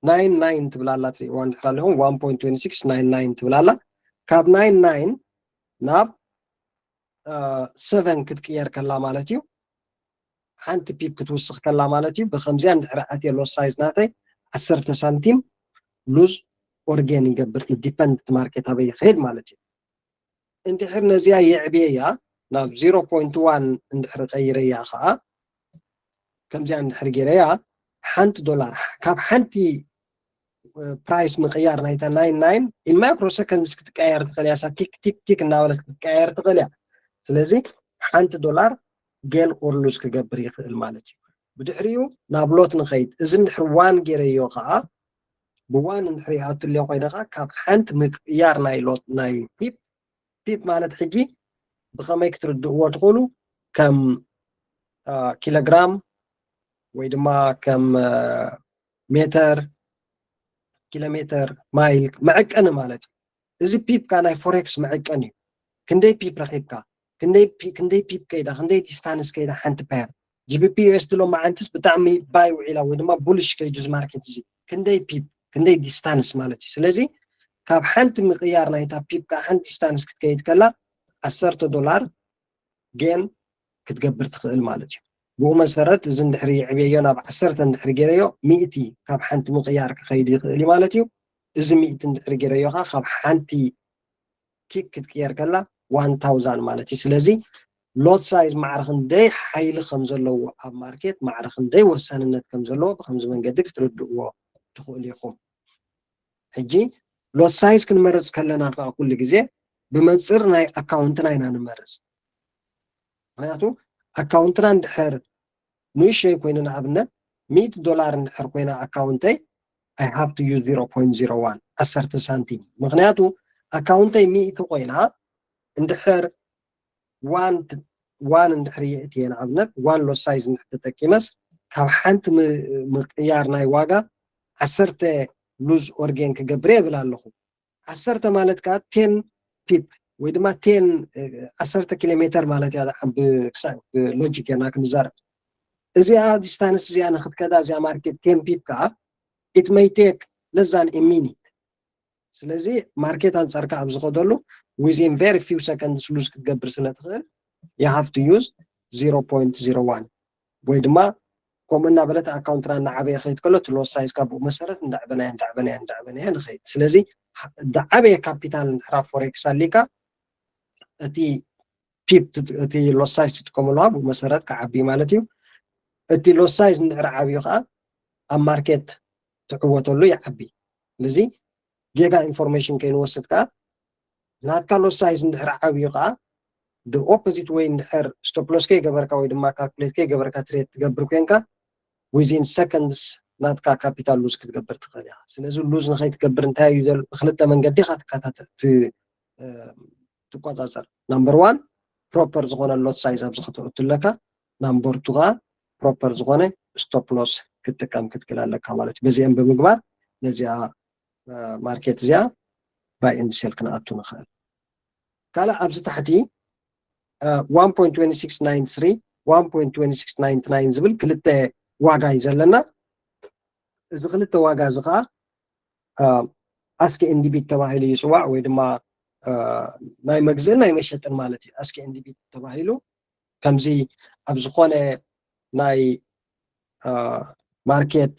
ናይን ናይን ትብል ኣላ ትሪእዋ እንድሕር ኣለኹም ዋን ፖይንት ትዌንቲ ሲክስ ናይን ናይን ትብል ኣላ ካብ ናይን ናይን ናብ ሰቨን ክትቅየር ከላ ማለት እዩ። ሓንቲ ፒፕ ክትውስኽ ከላ ማለት እዩ። ብከምዚኣ እንድሕር ኣትየ ሎስ ሳይዝ ናተይ ዓሰርተ ሳንቲም ሉዝ ኦር ጌን ይገብር። ኢት ዲፐንድ እቲ ማርኬት ኣበይ ይኸይድ ማለት እዩ። እንድሕር ነዚኣ የዕብየያ ናብ ዜሮ ፖይንት ዋን እንድሕር ቀይረያ ከዓ ከምዚኣ እንድሕር ገይረያ ሓንቲ ዶላር ካብ ሓንቲ ፕራይስ ምቅያር ናይታ ናይን ናይን ኢን ማይክሮ ሰከንድስ ክትቀያየር ትኽእል እያ። ቲክ ቲክ ቲክ እናበለት ክትቀያየር ትኽእል እያ። ስለዚ ሓንቲ ዶላር ጌን ኦር ሉዝ ክገብር ይኽእል ማለት እዩ። ብድሕሪኡ ናብ ሎት ንኸይድ። እዚ እንድሕር ዋን ገይረዮ ከዓ ብዋን እንድሕር ይኣትልዮ ኮይነ ከዓ ካብ ሓንቲ ምቅያር ናይ ሎት ናይ ፒፕ ፒፕ ማለት ሕጂ ብኸመይ ክትርድእዎ ትኽእሉ ከም ኪሎግራም ወይ ድማ ከም ሜተር፣ ኪሎ ሜተር፣ ማይል መዐቀኒ ማለት እዩ። እዚ ፒፕ ከዓ ናይ ፎሬክስ መዐቀኒ እዩ። ክንደይ ፒፕ ረኺብካ፣ ክንደይ ፒፕ ከይዳ፣ ክንደይ ዲስታንስ ከይዳ ሓንቲ ፔር ጂቢፒ ዩኤስዲ ሎማዓንትስ ብጣዕሚ ባይ ውዒላ ወይ ድማ ቡልሽ ከይዱ እዚ ማርኬት እዚ ክንደይ ፒፕ ክንደይ ዲስታንስ ማለት እዩ። ስለዚ ካብ ሓንቲ ምቅያር ናይታ ፒፕ ካብ ሓንቲ ዲስታንስ ክትከይድ ከላ ዓሰርተ ዶላር ጌን ክትገብር ትኽእል ማለት እዩ። ብኡ መሰረት እዚ እንድሕሪ ይዕብየዮ ናብ ዓሰርተ እንድሕሪ ገይረዮ ሚእቲ ካብ ሓንቲ ምቅያር ክኸይድ ይኽእል እዩ ማለት እዩ። እዚ ሚእቲ እንድሕሪ ገይረዮ ከዓ ካብ ሓንቲ ኪክ ክትቅየር ከላ ዋን ታውዛንድ ማለት እዩ። ስለዚ ሎት ሳይዝ ማዕረ ክንደይ ሓይሊ ከም ዘለዎ ኣብ ማርኬት ማዕረ ክንደይ ወሳንነት ከም ዘለዎ ብከምዚ መንገዲ ክትርድእዎ ትኽእሉ ኢኹም። ሕጂ ሎት ሳይዝ ክንመርፅ ከለና ከዓ ኩሉ ግዜ ብመንፅር ናይ ኣካውንትና ኢና ንመርፅ። ምክንያቱ ኣካውንትና እንድሕር ንእሽተይ ኮይኑ ንኣብነት ሚእቲ ዶላር እንድሕር ኮይና ኣካውንተይ I have to use zero point zero one ዓሰርተ ሳንቲም ምክንያቱ ኣካውንተይ ሚእቲ ኮይና እንድሕር ዋን ዋን እንድሕር የእትየ ንኣብነት ዋን ሎት ሳይዝ እንድሕር ተጠቂመስ ካብ ሓንቲ ምቅያር ናይ ዋጋ ዓሰርተ ሉዝ ኦር ጌን ክገብር የብል ኣለኹ። ዓሰርተ ማለት ከዓ ቴን ፒፕ ወይ ድማ ቴን ዓሰርተ ኪሎ ሜተር ማለት እያ። ብሎጂክ ጌርና ክንዛረብ እዚኣ ዲስታንስ እዚኣ ንክትከዳ እዚኣ ማርኬት ቴን ፒፕ ከዓ it may take less than a minute። ስለዚ ማርኬት ኣንፃርካ ኣብ ዝኸደሉ within very few seconds ሉዝ ክትገብር ስለ ትኽእል you have to use zero point zero one ወይ ድማ ከምኡ እናበለት ኣካውንትና እናዓበየ ከይድ ከሎ እቲ ሎስ ሳይዝካ ብኡ መሰረት እንዳዕበናያ እንዳዕበናያ እንዳዕበናያ ንኸይድ። ስለዚ ዝዓበየ ካፒታል እንድሕራ ፎሬክስ ኣሊካ እቲ ፒፕ እቲ ሎስ ሳይዝ ትጥቀመሉ ብኡ መሰረት ክዓቢ ማለት እዩ። እቲ ሎስ ሳይዝ እንድሕር ዓብዩ ከዓ ኣብ ማርኬት ትዕወተሉ ይዓቢ። ስለዚ ጌጋ ኢንፎርሜሽን ከይንወስድ ከዓ ናትካ ሎስ ሳይዝ እንድሕር ዓብዩ ከዓ the opposite way እንድሕር ስቶፕ ሎስ ከይገበርካ ወይ ድማ ካልኩሌት ከይገበርካ ትሬድ ትገብር ኮንካ within seconds ናትካ ካፒታል ሉዝ ክትገብር ትኽእል ኢኻ። ስለዚ ሉዝ ንኸይትገብር እንታይ እዩ ዘሎ? ብክልተ መንገዲ ኢኻ ትከታተ- ት- እ፣ ትቆጻጸር። ናምበር ዋን ፕሮፐር ዝኾነ ሎት ሳይዝ ኣብዚ ከተእቱ ኣለካ። ናምበር ቱ ከዓ ፕሮፐር ዝኾነ ስቶፕ ሎስ ክትጥቀም ክትክእል ኣለካ ማለት እዩ። በዚኦም ብምግባር ነዚኣ ማርኬት እዚኣ ባይ ኤንድ ሴል ክንኣቱ ንኽእል። ካልእ ኣብዚ ታሕቲ one point twenty six nine three one point twenty six nine nine ዝብል ክልተ ዋጋ እዩ ዘለና። እዚ ክልተ ዋጋ እዚ ከዓ ኣስክ ኤንዲቢት ተባሂሉ ይፅዋዕ፣ ወይ ድማ ናይ መግዝእን ናይ መሸጥን ማለት እዩ። ኣስክ ኤንዲቢት ተባሂሉ ከምዚ ኣብ ዝኾነ ናይ ማርኬት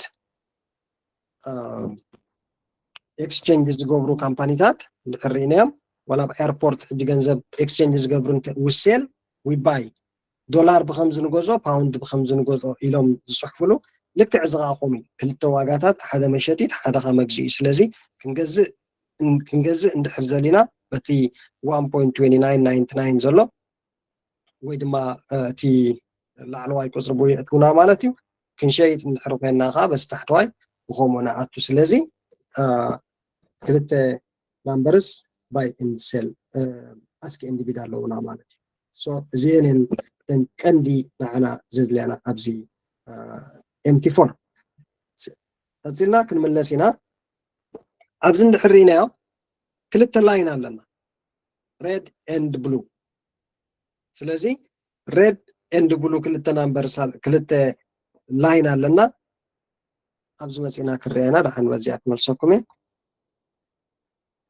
ኤክስቼንጅ ዝገብሩ ካምፓኒታት እንድሕር ርኢናዮም፣ ዋላ ኣብ ኤርፖርት ሕጂ ገንዘብ ኤክስቼንጅ ዝገብሩ ውሴል ዊባይ ዶላር ብከምዚ ንገዝኦ፣ ፓውንድ ብከምዚ ንገዝኦ ኢሎም ዝፅሕፉሉ ልክዕ እዚ ከዓ ከምኡ እዩ። ክልተ ዋጋታት፣ ሓደ መሸጢት ሓደ ከዓ መግዝኢ። ስለዚ ክንገዝእ እንድሕር ዘሊና በቲ one point twenty nine ninety nine ዘሎ ወይ ድማ እቲ ላዕለዋይ ቁፅሪ ብኡ የእትውና ማለት እዩ። ክንሸይጥ እንድሕር ኮይና ከዓ በዚ ታሕተዋይ ብከምኡ ንኣቱ። ስለዚ ክልተ ናምበርስ ባይ ኤንድ ሴል ኣስክ ኤንዲቢት ኣለውና ማለት እዩ። እዚአን እተን ቀንዲ ንዓና ዘድልያና ኣብዚ ኤምቲ ፎር። ቀፂልና ክንምለስ ኢና። ኣብዚ እንድሕር ርኢናዮ ክልተ ላይን ኣለና፣ ሬድ ኤንድ ብሉ። ስለዚ ሬድ ኤንድ ብሉ ክልተ ናምበር ክልተ ላይን ኣለና። ኣብዚ መፂና ክረአና ደሓን በዚኣ ክመልሰኩም እየ።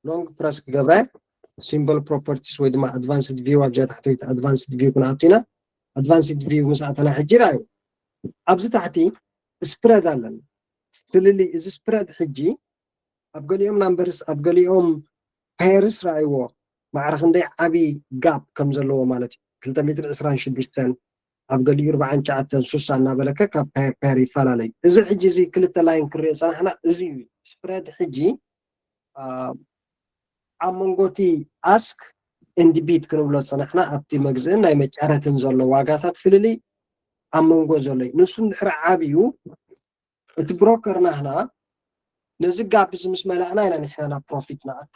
ሎንግ ፕረስ ክገብራ እየ። ሲምቦል ፕሮፐርቲስ ወይ ድማ ኣድቫንስድ ቪው ኣብዚኣ ታሕተወይቲ ኣድቫንስድ ቪው ክንኣቱ ኢና። ኣድቫንስድ ቪው ምስ ኣተና ሕጂ ረኣዩ ኣብዚ ታሕቲ ስፕረድ ኣለና። ፍልልይ እዚ ስፕረድ ሕጂ ኣብ ገሊኦም ናምበርስ ኣብ ገሊኦም ፓየርስ ረኣይዎ ማዕረ ክንደይ ዓብዪ ጋፕ ከም ዘለዎ ማለት እዩ። ክልተ ሚእትን ዕስራን ሽዱሽተን ኣብ ገሊኡ ኣርባዓን ትሽዓተን ሱሳ እናበለከ ካብ ፓየር ፓየር ይፈላለዩ። እዚ ሕጂ እዚ ክልተ ላይን ክሪኦ ፀናሕና እዚ እዩ ስፕረድ ሕጂ ኣብ መንጎ እቲ ኣስክ ኤንድ ቢድ ክንብሎ ዝፀናሕና ኣብቲ መግዝእን ናይ መጫረትን ዘሎ ዋጋታት ፍልልይ ኣብ መንጎ ዘሎ እዩ። ንሱ እንድሕር ዓብዩ እቲ ብሮከር ናህና ነዚ ጋፕ እዚ ምስ መላእና ኢና ንሕና ናብ ፕሮፊት ንኣቱ።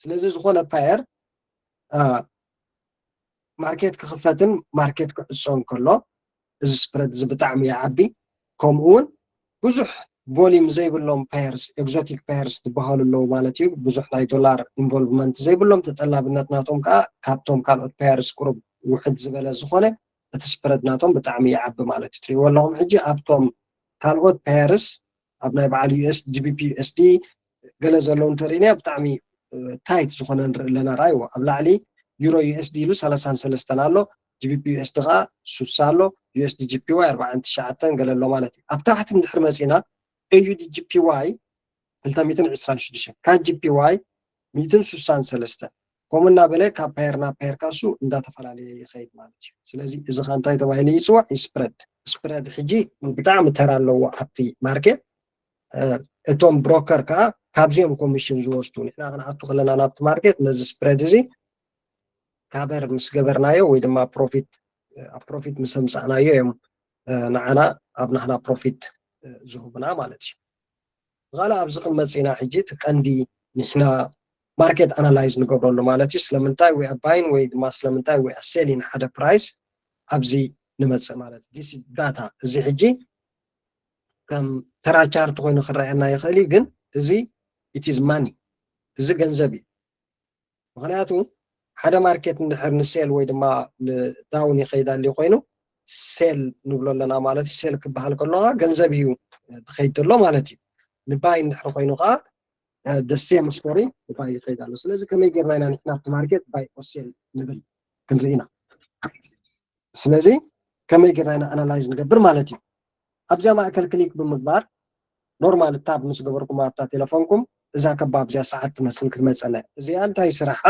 ስለዚ ዝኾነ ፓየር ማርኬት ክኽፈትን ማርኬት ክዕጾን ከሎ እዚ ስፕረድ እዚ ብጣዕሚ ይዓቢ። ከምኡ እውን ብዙሕ ቮሊም ዘይብሎም ፓየርስ፣ ኤግዞቲክ ፓየርስ ዝበሃሉ ኣለዉ ማለት እዩ። ብዙሕ ናይ ዶላር ኢንቮልቭመንት ዘይብሎም፣ ተጠላብነት ናቶም ከዓ ካብቶም ካልኦት ፓየርስ ቁሩብ ውሕድ ዝበለ ዝኾነ እቲ ስፕረድ ናቶም ብጣዕሚ ይዓቢ ማለት እዩ። ትሪእዎ ኣለኹም ሕጂ ኣብቶም ካልኦት ፓየርስ ኣብ ናይ በዓል ዩኤስ ጂቢፒ ዩኤስዲ ገለ ዘለዉ እንተሪእና ብጣዕሚ ታይት ዝኾነ ንርኢ ኣለና። ራይዎ ኣብ ላዕሊ ዩሮ ዩኤስዲ ኢሉ ሰላሳን ሰለስተን ኣሎ፣ ጂቢፒ ዩኤስዲ ከዓ ሱሳ ኣሎ፣ ዩኤስዲ ጂፒዋይ ኣርባዓን ትሽዓተን ገለ ኣሎ ማለት እዩ። ኣብ ታሕቲ እንድሕር መፂና ኤዩዲ ጂፒዋይ ክልተ ሚእትን ዕስራን ሽዱሽተን ካብ ጂፒዋይ ሚእትን ሱሳን ሰለስተን ከምኡ እናበለ ካብ ፓየር ናብ ፓየር ካሱ እንዳተፈላለየ ይኸይድ ማለት እዩ። ስለዚ እዚ ኸ እንታይ ተባሂሉ ይፅዋዕ? ስፕረድ። ስፕረድ ሕጂ ብጣዕሚ ተራ ኣለዎ ኣብቲ ማርኬት። እቶም ብሮከር ከዓ ካብዚኦም ኮሚሽን ዝወስዱ፣ ንሕና ክንኣቱ ከለና ናብቲ ማርኬት ነዚ ስፕረድ እዚ ካቨር ምስ ገበርናዮ ወይ ድማ ፕሮፊት ኣብ ፕሮፊት ምስ ኣምፃእናዮ እዮም ንዓና ኣብ ናህና ፕሮፊት ዝህቡና ማለት እዩ። ብኻልእ ኣብዚ ክንመፅእ ኢና። ሕጂ እቲ ቀንዲ ንሕና ማርኬት ኣናላይዝ ንገብረሉ ማለት እዩ። ስለምንታይ we are buying ወይ ድማ ስለምንታይ we are selling ሓደ ፕራይስ ኣብዚ ንመፅእ ማለት እዩ። ዳታ እዚ ሕጂ ከም ተራ ቻርት ኮይኑ ክረኣየና ይኽእል እዩ፣ ግን እዚ it is money፣ እዚ ገንዘብ እዩ። ምኽንያቱ ሓደ ማርኬት እንድሕር ንሴል ወይ ድማ ንዳውን ይኸይድ ኣልዩ ኮይኑ ሴል ንብሎ ኣለና ማለት እዩ። ሴል ክበሃል ከሎ ከዓ ገንዘብ እዩ ዝኸይድ ዘሎ ማለት እዩ። ንባይ እንድሕር ኮይኑ ከዓ the same story ንባይ ይኸይድ ኣሎ። ስለዚ ከመይ ጌርና ኢና ንሕና ኣብቲ ማርኬት ባይ ኦር ሴል ንብል ክንርኢ ኢና። ስለዚ ከመይ ጌርና ኢና ኣናላይዝ ንገብር ማለት እዩ። ኣብዚኣ ማእከል ክሊክ ብምግባር ኖርማል ታብ ምስ ገበርኩም ኣብታ ቴሌፎንኩም እዛ ከባብ እዚኣ ሰዓት ትመስል ክትመፀና እያ። እዚኣ እንታይ ስራሓ?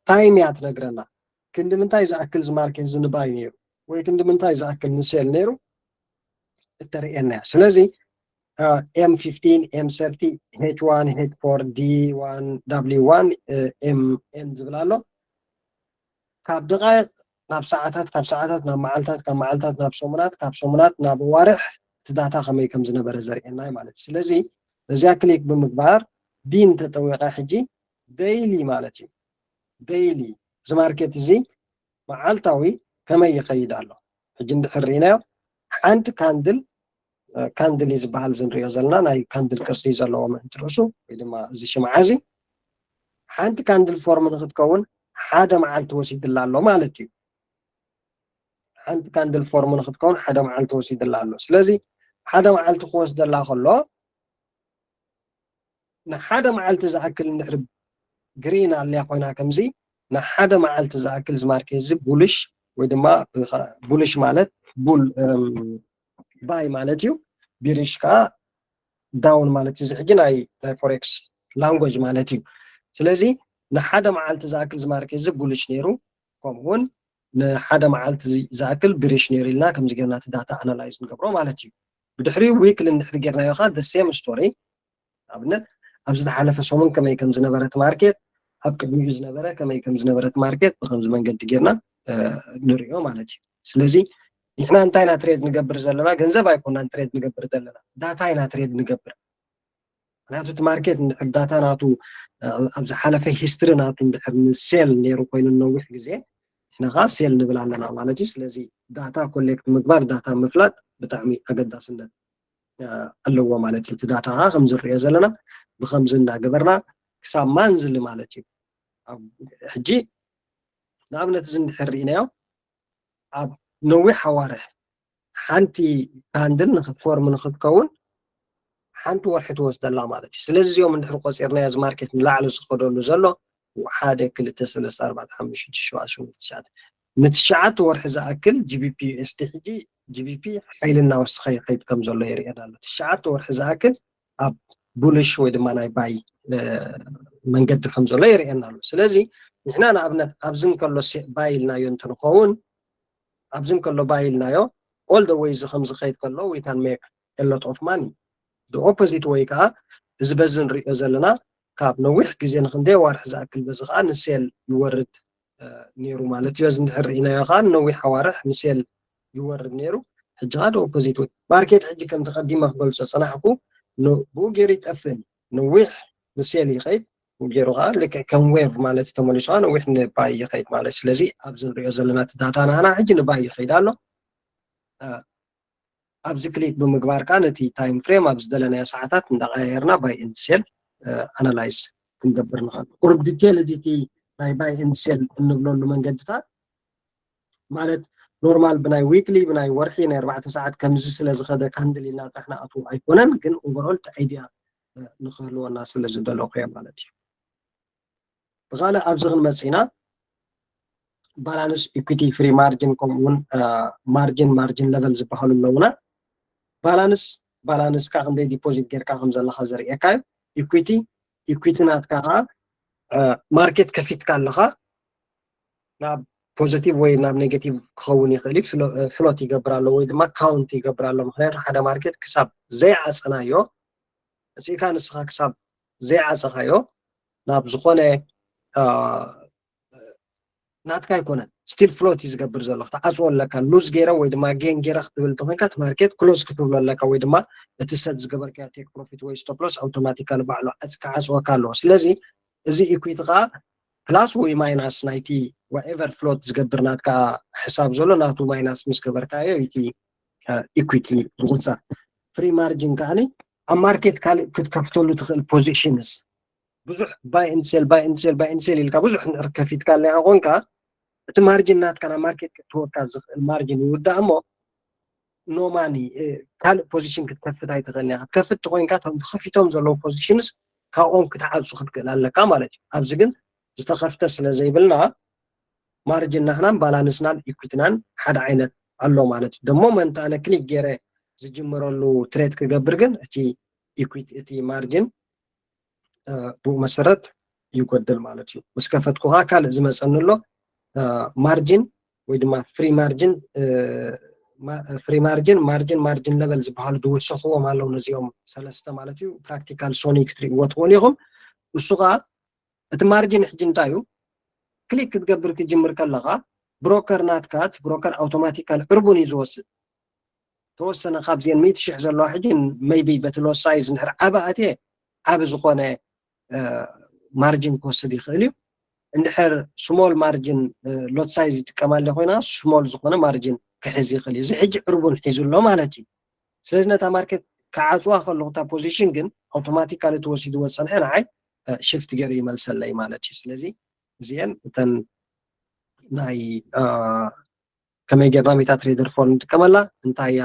ታይም እያ ትነግረና። ክንዲ ምንታይ ዝኣክል እዚ ማርኬት እዚ ንባይ ነይሩ ወይ ክንዲ ምንታይ ዝኣክል ንሴል ነይሩ እተርእየና እያ። ስለዚ M fifteen, M thirty, H one, H four, D one, W one, M N ዝብል ኣሎ። ካብ ደቃይቕ ናብ ሰዓታት፣ ካብ ሰዓታት ናብ መዓልታት፣ ካብ መዓልታት ናብ ሰሙናት፣ ካብ ሰሙናት ናብ ኣዋርሕ እቲ ዳታ ከመይ ከም ዝነበረ ዘርእየና እዩ ማለት እዩ። ስለዚ በዚኣ ክሊክ ብምግባር ቢን ተጠዊቐ ሕጂ ዴይሊ ማለት እዩ። ዴይሊ እዚ ማርኬት እዚ መዓልታዊ ከመይ ይኸይድ ኣሎ። ሕጂ እንድሕር ርኢናዮ ሓንቲ ካንድል ካንድል እዩ ዝበሃል እዚ ንሪኦ ዘለና ናይ ካንድል ቅርፂ ዘለዎ ምእንቲ ርእሱ ወይ ድማ እዚ ሽምዓ እዚ ሓንቲ ካንድል ፎርም ንክትከውን ሓደ መዓልቲ ወሲድላ ኣሎ ማለት እዩ። ሓንቲ ካንድል ፎርም ንክትከውን ሓደ መዓልቲ ወሲድላ ኣሎ። ስለዚ ሓደ መዓልቲ ክወስደላ ከሎ ንሓደ መዓልቲ ዝኣክል እንድሕር ግሪን ኣልያ ኮይና ከምዚ ንሓደ መዓልቲ ዝኣክል እዚ ማርኬት እዚ ቡልሽ ወይ ድማ ቡልሽ ማለት ቡል ባይ ማለት እዩ። ቢሪሽ ከዓ ዳውን ማለት እዩ። እዚ ሕጂ ናይ ናይ ፎሬክስ ላንጎጅ ማለት እዩ። ስለዚ ንሓደ መዓልቲ ዝኣክል እዚ ማርኬት እዚ ቡልሽ ነይሩ፣ ከምኡውን ንሓደ መዓልቲ እዚ ዝኣክል ቢሪሽ ነይሩ ኢልና ከምዚ ጌርና እቲ ዳታ ኣናላይዝ ንገብሮ ማለት እዩ። ብድሕሪኡ ዊክሊ እንድሕር ጌርናዮ ከዓ ሴም ስቶሪ ኣብነት ኣብዚ ዝሓለፈ ሰሙን ከመይ ከም ዝነበረት ማርኬት ኣብ ቅድሚኡ ዝነበረ ከመይ ከም ዝነበረት ማርኬት ብከምዚ መንገዲ ጌርና ንሪኦ ማለት እዩ። ስለዚ ንሕና እንታይ ኢና ትሬድ ንገብር ዘለና? ገንዘብ ኣይኮናን ትሬድ ንገብር ዘለና፣ ዳታ ኢና ትሬድ ንገብር። ምክንያቱ እቲ ማርኬት እንድሕር ዳታ ናቱ ኣብ ዝሓለፈ ሂስትሪ ናቱ እንድሕር ንሴል ነይሩ ኮይኑ ነዊሕ ግዜ ንሕና ከዓ ሴል ንብል ኣለና ማለት እዩ። ስለዚ ዳታ ኮሌክት ምግባር ዳታ ምፍላጥ ብጣዕሚ ኣገዳስነት ኣለዎ ማለት እዩ። እቲ ዳታ ከዓ ከም ዝሪኦ ዘለና ብከምዚ እንዳገበርና ክሳብ ማንዝሊ ማለት እዩ። ሕጂ ንኣብነት እዚ እንድሕር ርኢናዮ ኣብ ነዊሕ ኣዋርሕ ሓንቲ ካንድል ፎርም ንክትከውን ሓንቲ ወርሒ ትወስደላ ማለት እዩ። ስለዚ እዚኦም እንድሕር ቆፂርናዮ እዚ ማርኬት ንላዕሊ ዝኸደሉ ዘሎ ሓደ ክልተ ሰለስተ ኣርባዕተ ሓሙሽተ ሽዱሽተ ሸውዓተ ስምንተ ትሽዓተ ንትሽዓተ ወርሒ ዝኣክል ጂቢፒ ዩኤስዲ ሕጂ ጂቢፒ ሓይሊ እናወሰኸ ይኸይድ ከም ዘሎ የርእየና ኣሎ። ትሽዓተ ወርሒ ዝኣክል ኣብ ቡልሽ ወይ ድማ ናይ ባይ መንገዲ ከም ዘሎ የርእየና ኣሎ። ስለዚ ንሕና ንኣብነት ኣብዚ እንከሎ ባይ ኢልናዮ እንትንኸውን ኣብዚ እንከሎ ባይ ኢልናዮ all the way እዚ ከም ዝኸይድ ከሎ we can make a lot of money። The opposite ወይ ከዓ እዚ በዚ ንሪኦ ዘለና ካብ ነዊሕ ግዜ ንክንደይ ኣዋርሕ ዝኣክል በዚ ከዓ ንሴል ይወርድ ነይሩ ማለት እዩ። በዚ እንድሕር ርኢናዮ ከዓ ንነዊሕ ኣዋርሕ ንሴል ይወርድ ነይሩ። ሕጂ ከዓ the opposite ወይ ማርኬት ሕጂ ከምቲ ቀዲመ ክገልፆ ዝፀናሕኩ ብኡ ገይሩ ይጠፍእን ነዊሕ ንሴል ይኸይድ ብኡ ገይሩ ከዓ ልክዕ ከም ዌቭ ማለት እዩ ተመሊሱ ከዓ ነዊሕ ንባይ ይኸይድ ማለት ስለዚ ኣብዚ ንሪኦ ዘለና እቲ ዳታ ናህና ሕጂ ንባይ ይኸይድ ኣሎ። ኣብዚ ክሊክ ብምግባር ከዓ ነቲ ታይም ፍሬም ኣብ ዝደለናዮ ሰዓታት እንዳቀያየርና ባይ ኤንድ ሴል ኣናላይዝ ክንገብር ንኽእል። ቁሩብ ዲቴል እቲ ናይ ባይ ኤንድ ሴል እንብለሉ መንገድታት ማለት ኖርማል ብናይ ዊክሊ ብናይ ወርሒ ናይ ኣርባዕተ ሰዓት ከምዚ ስለ ዝኸደ ካንድል ኢልና ጥራሕ ንኣትዎ ኣይኮነን፣ ግን ኦቨርኦል እቲ ኣይድያ ንክህልወና ስለ ዝደለኹ እየ ማለት እዩ። ብካልእ ኣብዚ ክንመፅእ ኢና ባላንስ ኢኩቲ ፍሪ ማርጅን ከምኡውን ማርጅን ማርጅን ለቨል ዝበሃሉ ኣለውና። ባላንስ ባላንስካ ክንደይ ዲፖዚት ጌርካ ከም ዘለካ ዘርእየካ እዩ። ኢኩቲ ኢኩቲ ናትካ ከዓ ማርኬት ከፊትካ ኣለካ ናብ ፖዚቲቭ ወይ ናብ ኔጌቲቭ ክኸውን ይኽእል እዩ። ፍሎት ይገብር ኣሎ ወይ ድማ ካውንት ይገብር ኣሎ። ምክንያቱ ሓደ ማርኬት ክሳብ ዘይዓፀናዮ እዚእካ ንስኻ ክሳብ ዘይዓፀኻዮ ናብ ዝኾነ ናትካ ኣይኮነን ስቲል ፍሎት እዩ ዝገብር ዘሎ ክትዓፅዎ ኣለካ። ሉዝ ገይረ ወይ ድማ ጌን ገይረ ክትብል እንተኮንካ እቲ ማርኬት ክሎዝ ክትብሎ ኣለካ ወይ ድማ እቲ ሰት ዝገበርካዮ ቴክ ፕሮፊት ወይ ስቶፕ ሎስ ኣውቶማቲካሊ ባዕሉ ዓፅ- ክዓፅወካ ኣለዎ። ስለዚ እዚ ኢኩዊቲ ከዓ ፕላስ ወይ ማይናስ ናይቲ ዋኤቨር ፍሎት ዝገብር ናትካ ሕሳብ ዘሎ ናቱ ማይናስ ምስ ገበርካዮ እቲ ኢኩዊቲ ዝቁፀር። ፍሪ ማርጂን ከዓኒ ኣብ ማርኬት ካልእ ክትከፍተሉ ትኽእል ፖዚሽንስ ብዙሕ ባይ ኤንድ ሴል ባይ ኤንድ ሴል ባይ ኤንድ ሴል ኢልካ ብዙሕ እንድሕር ከፊትካ ኣለካ ኮንካ እቲ ማርጂን ናትካ ናብ ማርኬት ክትወካ ዝኽእል ማርጂን ይውዳእ እሞ ኖ ማኒ ካልእ ፖዚሽን ክትከፍት ኣይትኽእልን ኢኻ። ክትከፍት ተኮይንካ እቶም ተኸፊቶም ዘለዉ ፖዚሽንስ ካብኦም ክትዓፁ ክትክእል ኣለካ ማለት እዩ። ኣብዚ ግን ዝተኸፍተ ስለ ዘይብልና ማርጅን ናህናን ባላንስናን ኢኩዊትናን ሓደ ዓይነት ኣሎ ማለት እዩ። ደሞ መንታ ኣነ ክሊክ ገይረ ዝጅምረሉ ትሬድ ክገብር ግን እቲ ኢኩዊቲ እቲ ማርጅን ብኡ መሰረት ይጎድል ማለት እዩ። ምስ ከፈትኩ ከዓ ካልእ ዝመፀኒ ኣሎ ማርጅን ወይ ድማ ፍሪ ማርጅን ፍሪ ማርጅን ማርጅን ማርጅን ለቨል ዝበሃሉ ዝወሰኽዎም ኣለዉ ነዚኦም ሰለስተ ማለት እዩ። ፕራክቲካል ሶኒ ክትሪእዎ ትኽእሉ ኢኹም። እሱ ከዓ እቲ ማርጅን ሕጂ እንታይ እዩ ክሊክ ክትገብር ክትጅምር ከለካ ብሮከር ናትካ እቲ ብሮከር ኣውቶማቲካል ዕርቡን እዩ ዝወስድ። ተወሰነ ካብዚአን ሚእቲ ሽሕ ዘለዋ ሕጂ maybe በቲ lot size እንድሕር ዓቢ ኣትየ ዓቢ ዝኾነ margin ክወስድ ይኽእል እዩ። እንድሕር small margin lot size ይጥቀማለ ኮይና small ዝኾነ margin ክሕዝ ይኽእል እዩ። እዚ ሕጂ ዕርቡን ሒዙ ኣሎ ማለት እዩ። ስለዚ ነታ market ክዓፅዋ ከለኹ እታ position ግን automatically ተወሲድዎ ዝፀንሐ ንዓይ shift ገይሩ ይመልሰለይ ማለት እዩ። ስለዚ እዚአን እተን ናይ ከመይ ጌርና meta trader four ንጥቀመላ፣ እንታይ እያ፣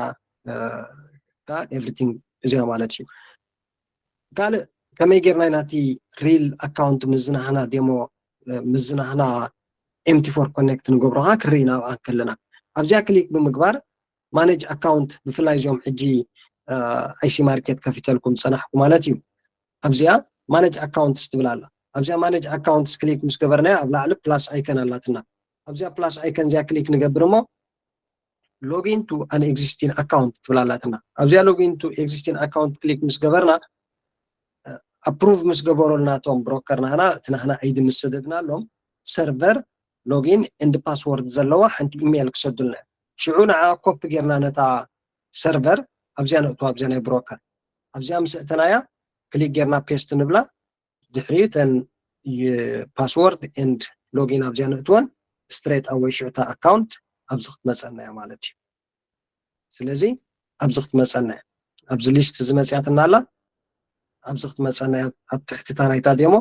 everything እዚኣ ማለት እዩ። ካልእ ከመይ ጌርና ኢና እቲ real account ምዝናህና demo ምዝናህና empty for connect ንገብሮ ከዓ ክርኢ ናብኣ ከለና ኣብዚኣ click ብምግባር manage account ብፍላይ እዚኦም ሕጂ IC market ከፊተልኩም ዝፀናሕኩ ማለት እዩ። ኣብዚኣ manage accounts ትብል ኣላ። ኣብዚኣ manage accounts click ምስ ገበርናያ ኣብ ላዕሊ plus icon ኣላትና። ኣብዚኣ plus icon እዚኣ click ንገብር እሞ login to an existing account ትብል ኣላትና። ኣብዚኣ login to existing account click ምስ ገበርና approve ምስ ገበሩልና እቶም broker ናህና እቲ ናህና ID ምስ ሰደድናሎም server login and password ዘለዋ ሓንቲ email ክሰዱልና እዮም። ሽዑ ንዓ copy ጌርና ነታ server ኣብዚኣ ነእትዋ ኣብዚኣ ናይ broker ኣብዚኣ ምስ እተናያ click ጌርና paste ንብላ ድሕሪኡ እተን password and login ኣብዚኣ ነእትወን straight away ሽዑ እታ account ኣብዚ ክትመፀና እያ ማለት እዩ። ስለዚ ኣብዚ ክትመፀና እያ። ኣብዚ list እዚ መፅያትና ኣላ። ኣብዚ ክትመፀና እያ ኣብ ትሕቲ እታ ናይታ demo።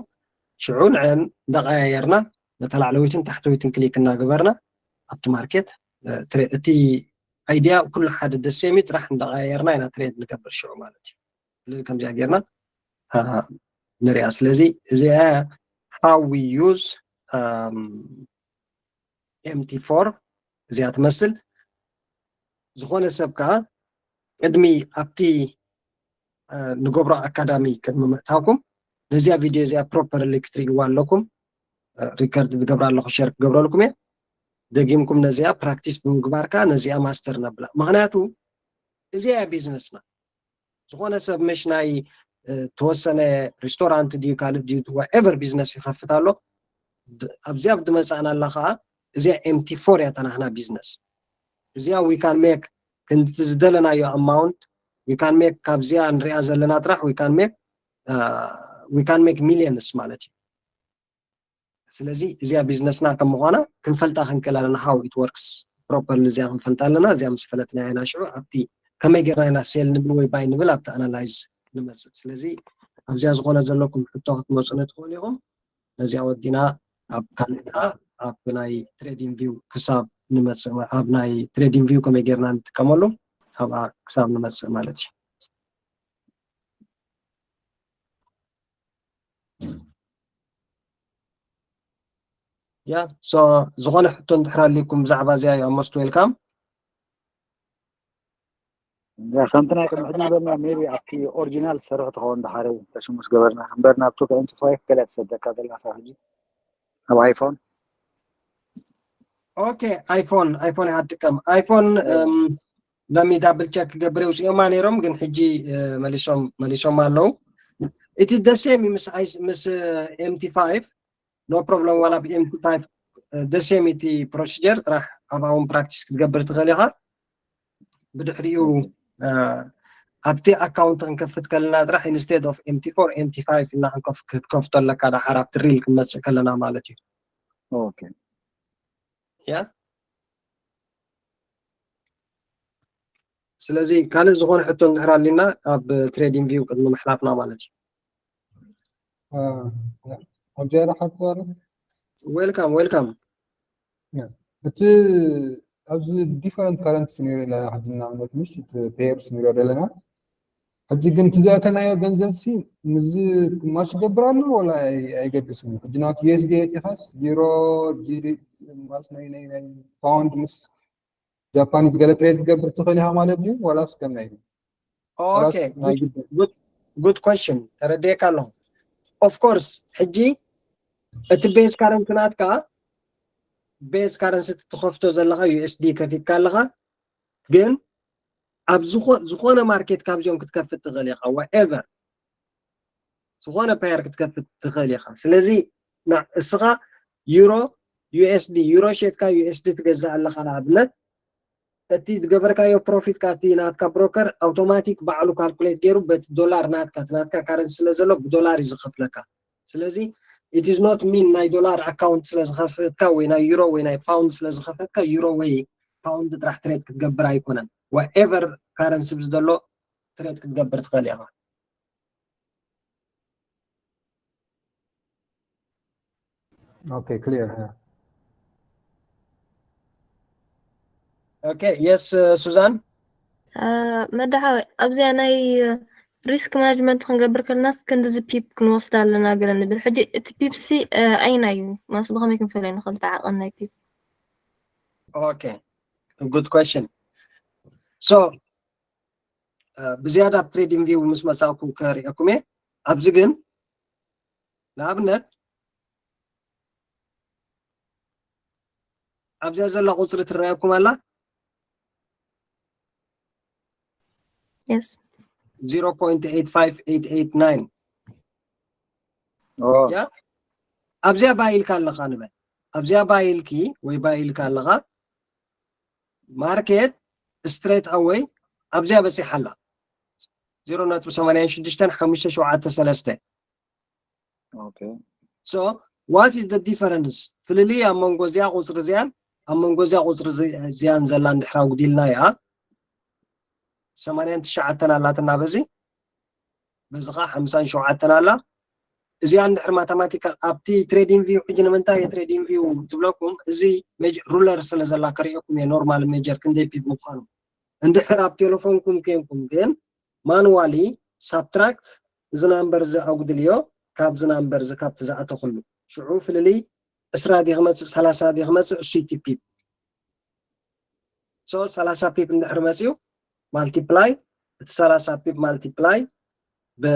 ሽዑ ንዐን እንዳቀያየርና ነታ ላዕለወይትን ታሕተወይትን click እናገበርና ኣብቲ market እቲ idea ኩሉ ሓደ the same እዩ፣ ጥራሕ እንዳቀያየርና ኢና trade ንገብር ሽዑ ማለት እዩ። ስለዚ ከምዚኣ ጌርና ንሪኣ። ስለዚ እዚኣ how we use MT four እዚኣ ትመስል። ዝኾነ ሰብ ከዓ ቅድሚ ኣብቲ ንገብሮ ኣካዳሚ ቅድሚ ምእታውኩም ነዚኣ ቪድዮ እዚኣ properly ክትርእይዋ ኣለኩም። Record ዝገብራ ኣለኹ፣ share ክገብረልኩም እየ። ደጊምኩም ነዚኣ practice ብምግባር ከዓ ነዚኣ master ነብላ። ምኽንያቱ እዚኣ እያ ቢዝነስና። ዝኾነ ሰብ ምሽ ናይ ተወሰነ ሬስቶራንት ድዩ ካልእ ድዩ whatever business ይኸፍት ኣሎ። ኣብዚኣ ብትመፃእና ኣላ ከዓ እዚኣ MT four እያ ተናህና ቢዝነስ። እዚኣ we can make ክንድቲ ዝደለናዮ amount we can make ካብዚኣ ንሪኣ ዘለና ጥራሕ we can make we can make millions ማለት እዩ። ስለዚ እዚኣ ቢዝነስና ከም ምዃና ክንፈልጣ ክንክእል ኣለና። How it works properly እዚኣ ክንፈልጣ ኣለና። እዚኣ ምስ ፈለጥና ኢና ሽዑ ኣብቲ ከመይ ጌርና ኢና sell ንብል ወይ buy ንብል ኣብቲ analyze ንመፅእ። ስለዚ ኣብዚኣ ዝኾነ ዘለኩም ሕቶ ክትመፁኒ ትኽእሉ ኢኹም። ነዚኣ ወዲና ኣብ ካልእ ከዓ ኣብ ናይ trading view ክሳብ ንመፅእ ኣብ ናይ trading view ከመይ ጌርና ንጥቀመሉ ኣብኣ ክሳብ ንመፅእ ማለት እዩ። Yeah, so ዝኾነ ሕቶ እንድሕር ኣሊኩም ብዛዕባ እዚኣ you are most welcome። ከምቲ ናይ ቅድሚ ሕጂ ዝበልና maybe ኣብቲ ኦሪጂናል ዝሰርሕ ትኸውን ድሓረይ ተሽሙስ ገበርና እምበር ናብቱ ከ MT five ገለ ትሰደካ ዘላ ሳብ ሕጂ ኣብ ኣይፎን Okay, ኣይፎን ኣይፎን እያ ትጥቀም። ኣይፎን let me double check ክገብር ውፅኦማ ነይሮም ግን ሕጂ መሊሶም መሊሶም ኣለዉ። It is the same ምስ ምስ MT five no problem ዋላ ብ MT five the same እቲ procedure ጥራሕ ኣብኣ እውን practice ክትገብር ትኽእል ኢኻ። ብድሕሪኡ ኣብቲ ኣካውንት ክንከፍት ከለና ጥራሕ instead of MT four MT five እና ክትከፍቶ ኣለካ ደሓር ኣብቲ real ክንመፅእ ከለና ማለት እዩ። Okay. Yeah. ስለዚ ካልእ ዝኾነ ሕቶ እንድሕር ኣሊና ኣብ trading view ቅድሚ ምሕላፍና ማለት እዩ። ኣብ ዝያዳ ሓቶ ኣሎ። Welcome, welcome. እቲ ኣብዚ different currency ነይሩ ኣለና ሕጂ ንኣብነት ምሽ እቲ pairs ንሪኦ ዘለና ሕጂ ግን እቲ ዘእተናዮ ገንዘብ ሲ ምስዚ ማሽ ይገብር ኣሎ ወላ ኣይገድስን እዩ። ሕጂ ናብቲ USD ኣቲኻስ ዩሮ፣ ጂዲ ማለት ናይ ናይ ናይ ፓውንድ ምስ ጃፓኒዝ ገለ trade ትገብር ትኽእል ኢኻ ማለት ድዩ ወላስ ከመይ እዩ? Okay, good question. ተረዲኤካ ኣለኹ። Of course ሕጂ እቲ base currency ናትካ base currency ትኸፍቶ ዘለኻ USD ከፊትካ ኣለኻ ግን ኣብ ዝኾነ ማርኬት ካብዚኦም ክትከፍት ትኽእል ኢኻ whatever ዝኾነ pair ክትከፍት ትኽእል ኢኻ። ስለዚ እስኻ ዩሮ USD ዩሮ ሸጥካ USD ትገዝእ ኣለኻ ንኣብነት እቲ ዝገበርካዮ ፕሮፊት ካቲ ናትካ ብሮከር ኣውቶማቲክ ባዕሉ ካልኩሌት ገይሩ በቲ ዶላር ናትካ እቲ ናትካ ካረንሲ ስለ ዘሎ ብዶላር እዩ ዝኸፍለካ። ስለዚ it is not mean ናይ ዶላር ኣካውንት ስለ ዝኸፈትካ ወይ ናይ ዩሮ ወይ ናይ ፓውንድ ስለ ዝኸፈትካ ዩሮ ወይ ፓውንድ ጥራሕ ትሬድ ክትገብር ኣይኮነን። whatever ካረንሲ ብዝደሎ ትሬድ ክትገብር ትኽእል ኢኻ። Okay, clear. Okay, yes, uh, Suzanne? መዳሓወይ ኣብዚኣ ናይ ሪስክ ማናጅመንት ክንገብር ከለናስ ክንዲዚ ፒፕ ክንወስድ ኣለና ገለ ንብል። ሕጂ እቲ ፒፕ ሲ ኣይና እዩ ማስ ብኸመይ ክንፈልዮ ንኽእል እቲ ዓቐን ናይ ፒፕ? Okay, good question. So ብዝያዳ ኣብ ትሬዲንግ ቪው ምስ መጻእኩ ከርእየኩም እየ። ኣብዚ ግን ንኣብነት ኣብዚኣ ዘላ ቁፅሪ ትረኣየኩም ኣላ Yes. zero point eight five eight eight nine ያ ኣብዚኣ ባይ ኢልካ ኣለኻ ንበል ኣብዚኣ ባይ ኢልኪ ወይ ባይ ኢልካ ኣለኻ ማርኬት ስትሬት ኣወይ ኣብዚኣ በፂሓ ኣላ ዜሮ ነጥቢ ሰማንያን ሽዱሽተን ሓሙሽተ ሸውዓተ ሰለስተ Okay. So what is the difference ፍልልይ ኣብ መንጎ እዚኣ ቁፅሪ እዚኣን ኣብ መንጎ እዚኣ ቁፅሪ እዚኣን ዘላ እንድሕር ኣጉዲልና እያ ሰማንያን ትሽዓተን ኣላትና በዚ በዚ ከዓ ሓምሳን ሸውዓተን ኣላ እዚኣ እንድሕር ማተማቲካል ኣብቲ ትሬዲንግ ቪው ሕጂ ንምንታይ እየ ትሬዲንግ ቪው ትብለኩም እዚ ሩለር ስለ ዘላ ከርእየኩም እየ ኖርማል ሜጀር ክንደይ ፒፕ ምኳኑ እንድሕር ኣብ ቴሌፎንኩም ኮንኩም ግን ማኑዋሊ ሳብትራክት እዚ ናምበር እዚ ኣጉድልዮ ካብዚ ናምበር እዚ ካብቲ ዝኣተኽሉ ሽዑ ፍልልይ ዕስራ ዲ ክመፅእ ሰላሳ ዲ ክመፅእ እሱ ይትፒ so ሰላሳ ፒፕ እንድሕር መፅኡ ማልቲፕላይ እቲ ሰላሳ ፒፕ ማልቲፕላይ ብ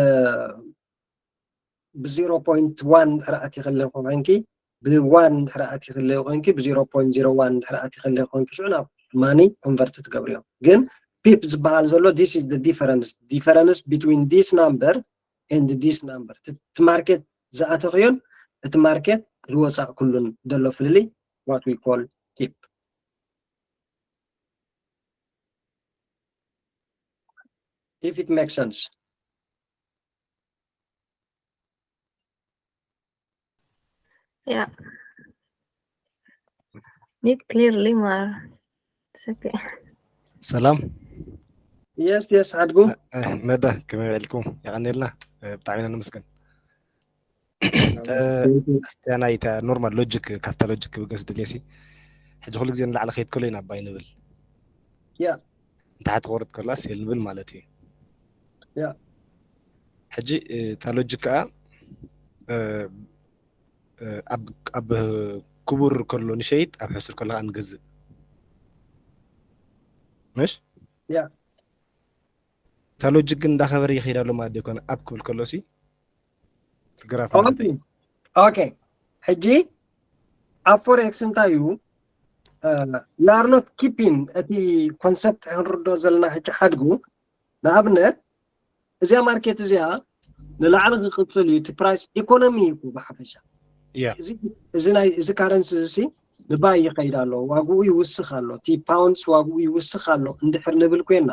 ብ ዜሮ ፖይንት ዋን እንድሕር ኣቲኽለይ ኮንኪ ብ ዋን እንድሕር ኣቲኽለይ ኮንኪ ብ ዜሮ ፖይንት ዜሮ ዋን እንድሕር ኣቲኽለይ ኮንኪ ሽዑ ናብ ማኒ ኮንቨርት ትገብርዮ ግን ፒፕ ዝበሃል ዘሎ this is the difference difference between this number and this number እቲ ማርኬት ዝኣተኽዮን እቲ ማርኬት ዝወፃእኩሉን ዘሎ ፍልልይ what we call ፒፕ if it makes sense Yeah. Need clearly more. It's okay. ሰላም yes yes ሓድጉ መዳ ከመይ ውዒልኩም የቐንየልና ብጣዕሚ ኢና ነመስግን እታ ናይ እታ ኖርማል ሎጂክ ካብታ ሎጂክ ክብገስ ደልየ ሲ ሕጂ ኩሉ ግዜ ንላዕሊ ከይድ ከሎ ኢና ኣባይ ንብል ያ ንታሕቲ ክወርድ ከሎ ሴል ንብል ማለት እዩ ያ ሕጂ እታ ሎጂክ ከዓ ኣብ ክቡር ከሎ ንሸይጥ ኣብ ሕሱር ከሎ ከዓ ንገዝእ ምሽ ያ እታ ሎጂክ ግን እንዳኸበረ ይኸይድ ኣሎ ማለት ዘይኮነ ኣብ ክብል ከሎ ሲ ግራፍ ማለት እዩ okay ሕጂ ኣብ ፎሬክስ እንታይ እዩ we are not keeping እቲ ኮንሰፕት ክንርዶ ዘለና ሕጂ ሓድጉ ንኣብነት እዚኣ ማርኬት እዚኣ ንላዕሊ ክቅፅል እዩ እቲ ፕራይስ ኢኮኖሚ እዩ ብሓፈሻ ያ እዚ ናይ እዚ ካረንሲ እዚ ንባይ ይኸይድ ኣሎ ዋግኡ ይውስኽ ኣሎ እቲ ፓውንድስ ዋግኡ ይውስኽ ኣሎ እንድሕር ንብል ኮይና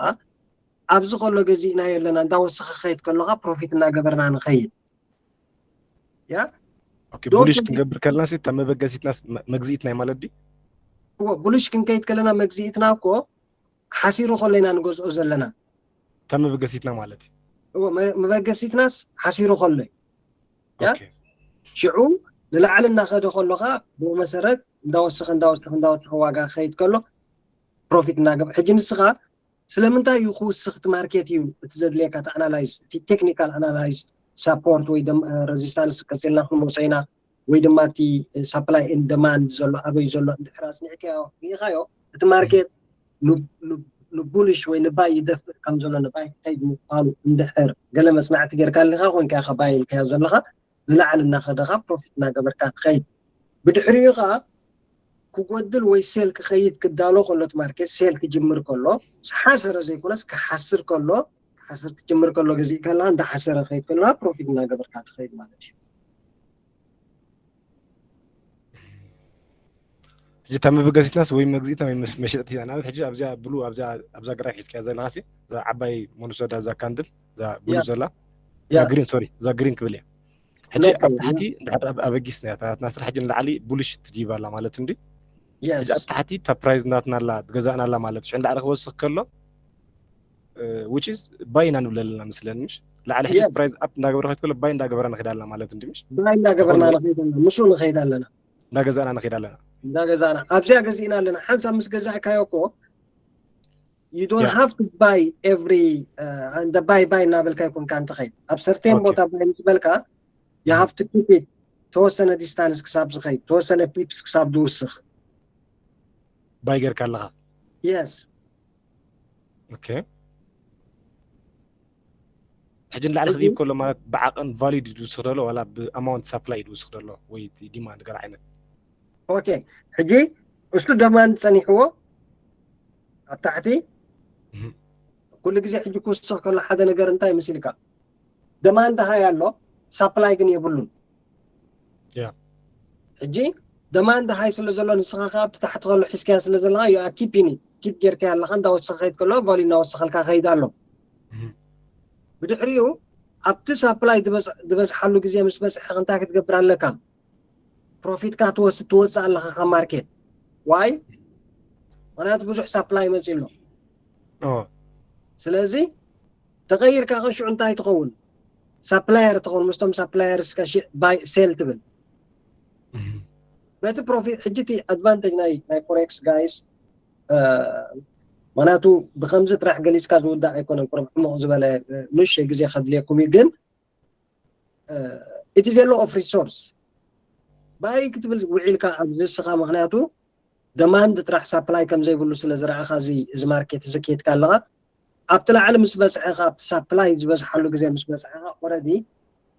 ኣብዚ ከሎ ገዚእናዮ ኣለና እንዳወሰኸ ክኸይድ ከለካ ፕሮፊት እናገበርና ንኸይድ ያ ኦኬ ቡሊሽ ክንገብር ከለና ሲ እታ መበገሲትና መግዝኢትና ማለት ድዩ እዎ ቡሊሽ ክንከይድ ከለና መግዝኢትና እኮ ሓሲሩ ከሎ ኢና ንገዝኦ ዘለና እታ መበገሲትና ማለት እዩ እዎ መበገሲትናስ ሓሲሩ ከሎ ያ ኦኬ ሽዑ ንላዕሊ እናኸደ ከሎኻ ብኡ መሰረት እንዳወሰኸ እንዳወሰኸ እንዳወሰኸ ዋጋ ክኸይድ ከሎ ፕሮፊት እናገብ ሕጂ ንስኻ ስለምንታይ እዩ ክውስኽ እቲ ማርኬት እዩ እቲ ዘድልየካ እቲ ኣናላይዝ እቲ ቴክኒካል ኣናላይዝ ሳፖርት ወይ ረዚስታንስ ቀፂልና ክንመፅኦ ኢና ወይ ድማ እቲ ሳፕላይ ን ደማንድ ዘሎ ኣበይ ዘሎ እንድሕር ኣፅኒዕካዮ ርኢኻዮ እቲ ማርኬት ንቡሊሽ ወይ ንባይ ይደፍእ ከም ዘሎ ንባይ ክኸይድ ምዃኑ እንድሕር ገለ መፅናዕቲ ጌርካ ኣለካ ኮንካ ኢኻ ባይ ኢልካዮ ዘለኻ ንላዕሊ እናኸደኻ ፕሮፊት እናገበርካ ትኸይድ ብድሕሪኡ ከዓ ክጎድል ወይ ሴል ክኸይድ ክዳሎ ከሎ እቲ ማርኬት ሴል ክጅምር ከሎ ሓሰረ ዘይኮነስ ክሓስር ከሎ ሓስር ክጅምር ከሎ ገዚእ ከላ እንዳሓሰረ ክኸይድ ከለካ ፕሮፊት እናገበርካ ትኸይድ ማለት እዩ ሕጂ እታ መበገሲትናስ ወይ መግዚእትና ወይ መስ- መሸጥቲ ኢና። ንኣብነት ሕጂ ኣብዚኣ ብሉ ኣብዛ ኣብዛ ግራፍ ሒዝካያ ዘለኻ ሲ እዛ ዓባይ ሞኖሶዳ እዛ ካንድል እዛ ብሉ ያ ዘላ ያ ግሪን ሶሪ እዛ ግሪን ክብል እየ። ሕጂ ኖርቶ ኣብ ታሕቲ እንድሕር ኣብ ኣበጊስና እያ እታ ናትና ስራሕ ሕጂ ንላዕሊ ቡልሽ ትድይብ ኣላ ማለት እንዲ። ሕጂ ኣብ የስ ታሕቲ እታ ፕራይዝ ናትና ኣላ ትገዛእና ኣላ ማለት እዩ። ንላዕሊ ክወስኽ ከሎ which is ባይ ኢና ንብል ኣለና መስለኒ ምሽ? ላዕሊ ሕጂ የ ፕራይዝ ኣፕ እንዳገበረ ከይድ ከሎ ባይ እንዳገበረ ንኸይድ ኣለና ማለት እንዲ ምሽ? ባይ እንዳገበርና ዝኾነ ንኸይድ ኣለና ምስኡ ንኸይድ ኣለና እንዳገዛእና ንኸይድ ኣለና። እንዳገዛእና ኣብዚኣ ገዚእና ኣለና። ሓንሳብ ምስ ገዛእካዮ እኮ you don't ያ have to buy every እንደ ባይ ባይ እናበልካ ይኮንካ እንትኸይድ ኣብ ሰርቴን ኦኬ ቦታ ባይ ምስ በልካ you እህ። have to keep it ተወሰነ ዲስታንስ ክሳብ ዝኸይድ ተወሰነ ፒፕስ ክሳብ ዝውስኽ ባይ ጌርካ ኣለኻ። የስ ኦኬ ሕጂ ንላዕሊ ሕጂ ክድይብ ከሎ ማለት ብዓቐን ቫሊዩ ድውስኽ ደሎ ዋላ ብኣማውንት ሳፕላይ ድውስኽ ደሎ ወይ ዲማንድ ገለ ዓይነት ኦኬ ሕጂ እሱ ደማንድ ጸኒሕዎ ኣብ ታሕቲ እህ። ኩሉ ግዜ ሕጂ ክውስኽ ከሎ ሓደ ነገር እንታይ ምስ ኢልካ ደማንድ ሃይ ኣሎ ሳፕላይ ግን የብሉን ያ ሕጂ ደማንድ ሃይ ስለ ዘሎ ንስኻ ከ ኣብቲ ታሕቲ ከሎ ሒዝካያ ስለ ዘለኻ ዩ ኪፕ ኢን ኪፕ ጌርካያ ኣለኻ እንዳወሰኸ ከይድ ከሎ ቫልዩ እናወሰኸልካ ከይድ ኣሎ እህ። ብድሕሪኡ ኣብቲ ሳፕላይ ዝበዝሓሉ ግዜ ምስ በፅሐ እንታይ ክትገብር ኣለካ ፕሮፊትካ ትወስድ ትወፅእ ኣለኻ ካብ ማርኬት ዋይ ምክንያቱ ብዙሕ ሳፕላይ መፂ ኣሎ ኦ ስለዚ ተቐይርካ ከ ሽዑ እንታይ ትኸውን ሳፕላየር ትኸውን ምስቶም ሳፕላየርስ ባይ ሴል ትብል እህ። በቲ ፕሮፊት ሕጂ እቲ ኣድቫንቴጅ ናይ ናይ ፎሬክስ ጋይስ ምክንያቱ ብከምዚ ጥራሕ ገሊፅካ ዝውዳእ ኣይኮነን ቁርብ ዕሙቕ ዝበለ ንእሽተይ ግዜ ከድልየኩም እዩ ግን እቲ ዘሎ ኦፍ ሪሶርስ ባይ ክትብል ውዒልካ ኣብ ዝስኻ ምክንያቱ ደማንድ ጥራሕ ሳፕላይ ከም ዘይብሉ ስለ ዝረኣኻ እዚ እዚ ማርኬት እዚ ከይድካ ኣለኻ ኣብቲ ላዕሊ ምስ በፅሐ ከ ኣብቲ ሳፕላይ ዝበዝሓሉ ግዜ ምስ በፅሐ ከ ኦረዲ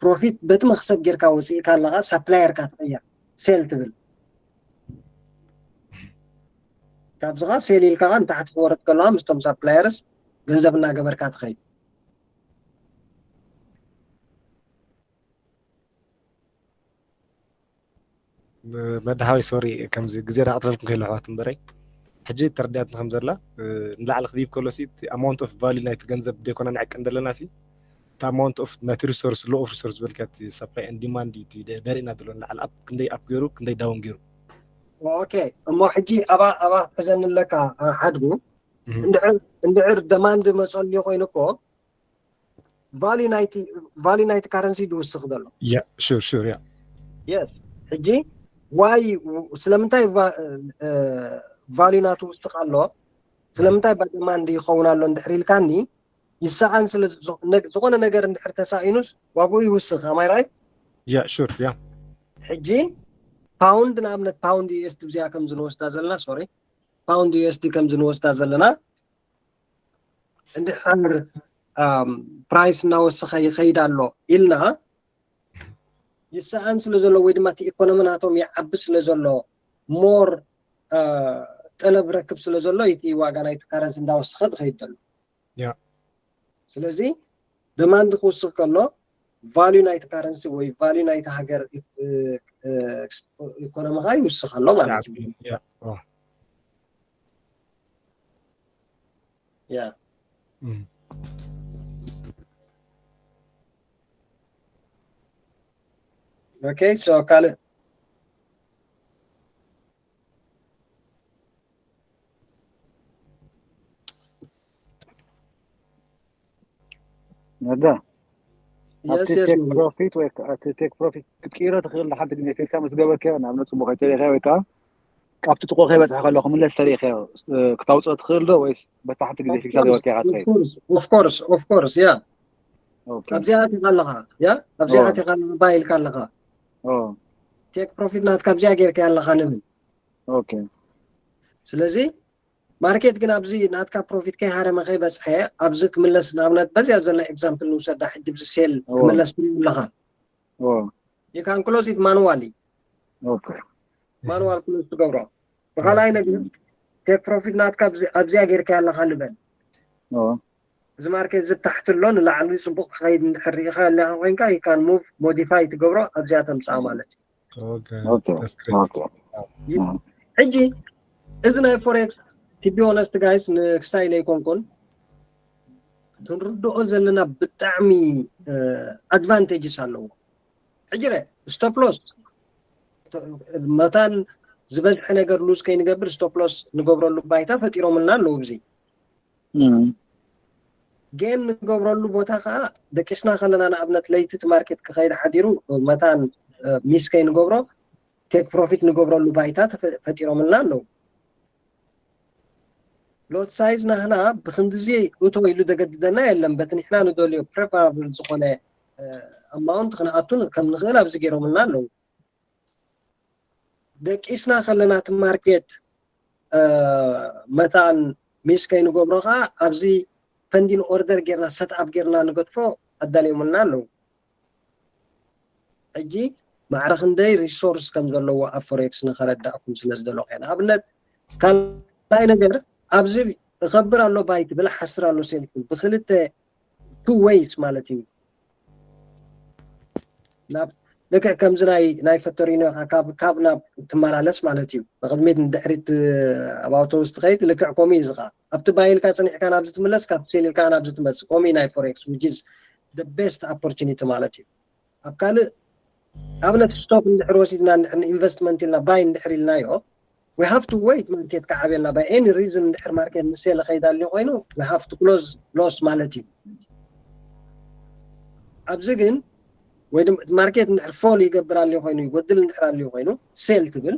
ፕሮፊት በቲ መክሰብ ጌርካ ወፅእካ ኣለኻ ሳፕላየርካ ትቕየር ሴል ትብል ካብዚ ከ ሴል ኢልካ ከ ንታሕቲ ክወርድ ከለዋ ምስቶም ሳፕላየርስ ገንዘብ እናገበርካ ትኸይድ መድሃዊ ሶሪ ከምዚ ግዜ ዳቅጥረልኩም ከይሉ ኣሕዋት እምበረይ ሕጂ ተረዲኣትኒ ከም ዘላ ንላዕሊ ክድይብ ከሎ ሲ ኣማውንት ኦፍ ቫልዩ ናይቲ ገንዘብ ደይኮና ንዕቅን ዘለና ሲ እቲ ኣማውንት ኦፍ ናይቲ ሪሶርስ ሎ ኦፍ ሪሶርስ ዝበልካ እቲ ሳፕላይ ን ዲማንድ እዩ ደሪእና ዘሎ ንላዕሊ ኣፕ ክንደይ ኣፕ ገይሩ ክንደይ ዳውን ገይሩ ኦኬ እሞ ሕጂ ኣባ ኣባ ትሕዘኒ ኣለካ ሓድጉ እንድዕር ደማንድ መፀልዮ ኮይኑ እኮ ቫልዩ ናይቲ ካረንሲ ዝውስኽ ዘሎ ሹር ሹር ያ የስ ሕጂ ዋይ ስለምንታይ ቫልዩ ናቱ ውስኽ ኣሎ ስለምንታይ ባደማንድ ይኸውን ኣሎ እንድሕር ኢልካኒ ይሰኣን ስለ ዝኾነ ነገር እንድሕር ተሳኢኑስ ዋግኡ ይውስኽ ኣማይ ራይት ያ ሹር ያ ሕጂ ፓውንድ ንኣብነት ፓውንድ ዩኤስዲ ብዚኣ ከም ዝንወስዳ ዘለና ሶሪ ፓውንድ ዩኤስዲ ከም ዝንወስዳ ዘለና እንድሕር ፕራይስ እናወሰኸ ይኸይድ ኣሎ ኢልና ይሰኣን ስለ ዘሎ ወይ ድማ እቲ ኢኮኖሚ ናቶም ይዓቢ ስለ ዘሎ ሞር ጠለብ ረክብ ስለ ዘሎ እቲ ዋጋ ናይቲ ካረንሲ እንዳወሰኸ ዝኸይድ ዘሎ ስለዚ ደማንድ ክውስኽ ከሎ ቫልዩ ናይቲ ካረንሲ ወይ ቫልዩ ናይቲ ሃገር ኢኮኖሚኻ ይውስኽ ኣሎ ማለት እዩ ያ ያ ኦኬ ሶ ካልእ ነጋ ኣብቲ ቴክ ፕሮፊት ወይ ኣብቲ ቴክ ፕሮፊት ክትቅይሮ ትኽእል ሓንቲ ግዜ ፊክሳ ምስ ገበርካዮ ንኣብነት ፅቡቅ ከይተሪእካዮ ወይ ከዓ ካብቲ ጥቁር ከይበፅሐ ከሎ ክምለስ ተሪእካዮ ክታውፅኦ ትኽእል ዶ ወይስ በታ ሓንቲ ግዜ ፊክሳ ዝገበርካዮ ኢኻ ትኸይድ ኦፍኮርስ ኦፍኮርስ ያ ኣብዚኣ ኣቲኻ ኣለኻ ያ ኣብዚኣ ኣቲኻ ኣለኻ ባይ ኢልካ ኣለኻ ቴክ ፕሮፊት ናትካ ኣብዚኣ ጌርካ ኣለኻ ንብል ኦኬ ስለዚ ማርኬት ግን ኣብዚ ናትካ ፕሮፊት ከይሃረመ ከይበፅሐ ኣብዚ ክምለስ ንኣብነት በዚኣ ዘላ ኤግዛምፕል ንውሰዳ ሕጂ ብዚ ሴል ክምለስ ትሪኡ ኣለኻ you can close it manually manual close ትገብሮ ብካልኣይ ነገር ቴክ ፕሮፊት ናትካ ኣብዚኣ ጌርካ ኣለኻ ንበል እዚ ማርኬት እዚ ታሕቲ ኣሎ ንላዕሊ ፅቡቅ ክኸይድ እንድሕር ርኢኻ ኣለኻ ኮይንካ you can move modify ትገብሮ ኣብዚኣ ተምፅኣ ማለት እዩ ሕጂ እዚ ናይ ፎሬክስ to be honest guys ንክስታይ ለይኮንኩን ክንርድኦ ዘለና ብጣዕሚ ኣድቫንቴጅስ ኣለዎ። ሕጂ ረ ስቶፕ ሎስ መታን ዝበዝሐ ነገር ሉዝ ከይንገብር ስቶፕ ሎስ ንገብረሉ ባይታ ፈጢሮምልና ኣለዉ። ብዚ ጌን ንገብረሉ ቦታ ከዓ ደቂስና ከለና ንኣብነት ለይቲ እቲ ማርኬት ክኸይድ ሓዲሩ መታን ሚስ ከይንገብሮ ቴክ ፕሮፊት ንገብረሉ ባይታ ፈጢሮምልና ኣለዉ። ሎት ሳይዝ ናህና ብክንድዚ እቶ ኢሉ ዘገድደና የለን። በቲ ንሕና ንደልዮ ፕሬፈራብል ዝኾነ ኣማውንት ክንኣቱ ከም ንኽእል ኣብዚ ገይሮምልና ኣለዉ። ደቂስና ከለና እቲ ማርኬት መታን ሚስ ከይንገብሮ ከዓ ኣብዚ ፐንዲን ኦርደር ጌርና ሰት ኣፕ ጌርና ንገድፎ ኣዳልዮምልና ኣለዉ። ሕጂ ማዕረ ክንደይ ሪሶርስ ከም ዘለዎ ኣብ ፎሬክስ ንኸረዳእኩም ስለ ዝደለኹ እየ። ንኣብነት ካልኣይ ነገር ኣብዚ እኸብር ኣሎ ባይ ትብል ሓስር ኣሎ ሴል ትብል ብክልተ ቱ ዌይስ ማለት እዩ። ናብ ልክዕ ከምዚ ናይ ናይ ፈተሪኖ ኢኻ ካብ ካብ ናብ ትመላለስ ማለት እዩ። ንቕድሚት ንድሕሪት ኣብ ኣውቶቡስ ትኸይድ ልክዕ ከምኡ እዩ ዝኻ ኣብቲ ባይ ኢልካ ጽኒሕካ ናብዚ ትምለስ ካብቲ ሴል ኢልካ ናብዚ ትመጽእ ከምኡ እዩ ናይ ፎሬክስ which is the best opportunity ማለት እዩ። ኣብ ካልእ ኣብነት ስቶክ እንድሕር ወሲድና እንድሕር ኢንቨስትመንት ኢልና ባይ እንድሕር ኢልናዮ we have to wait ማርኬት ክዓብየልና by any reason እንድሕር ማርኬት ንሴል ኸይድ ኣልዩ ኮይኑ we have to close loss ማለት እዩ። ኣብዚ ግን ወይ ድማ ማርኬት እንድሕር ፎል ይገብር ኣልዩ ኮይኑ ይጎድል እንድሕር ኣልዩ ኮይኑ ሴል ትብል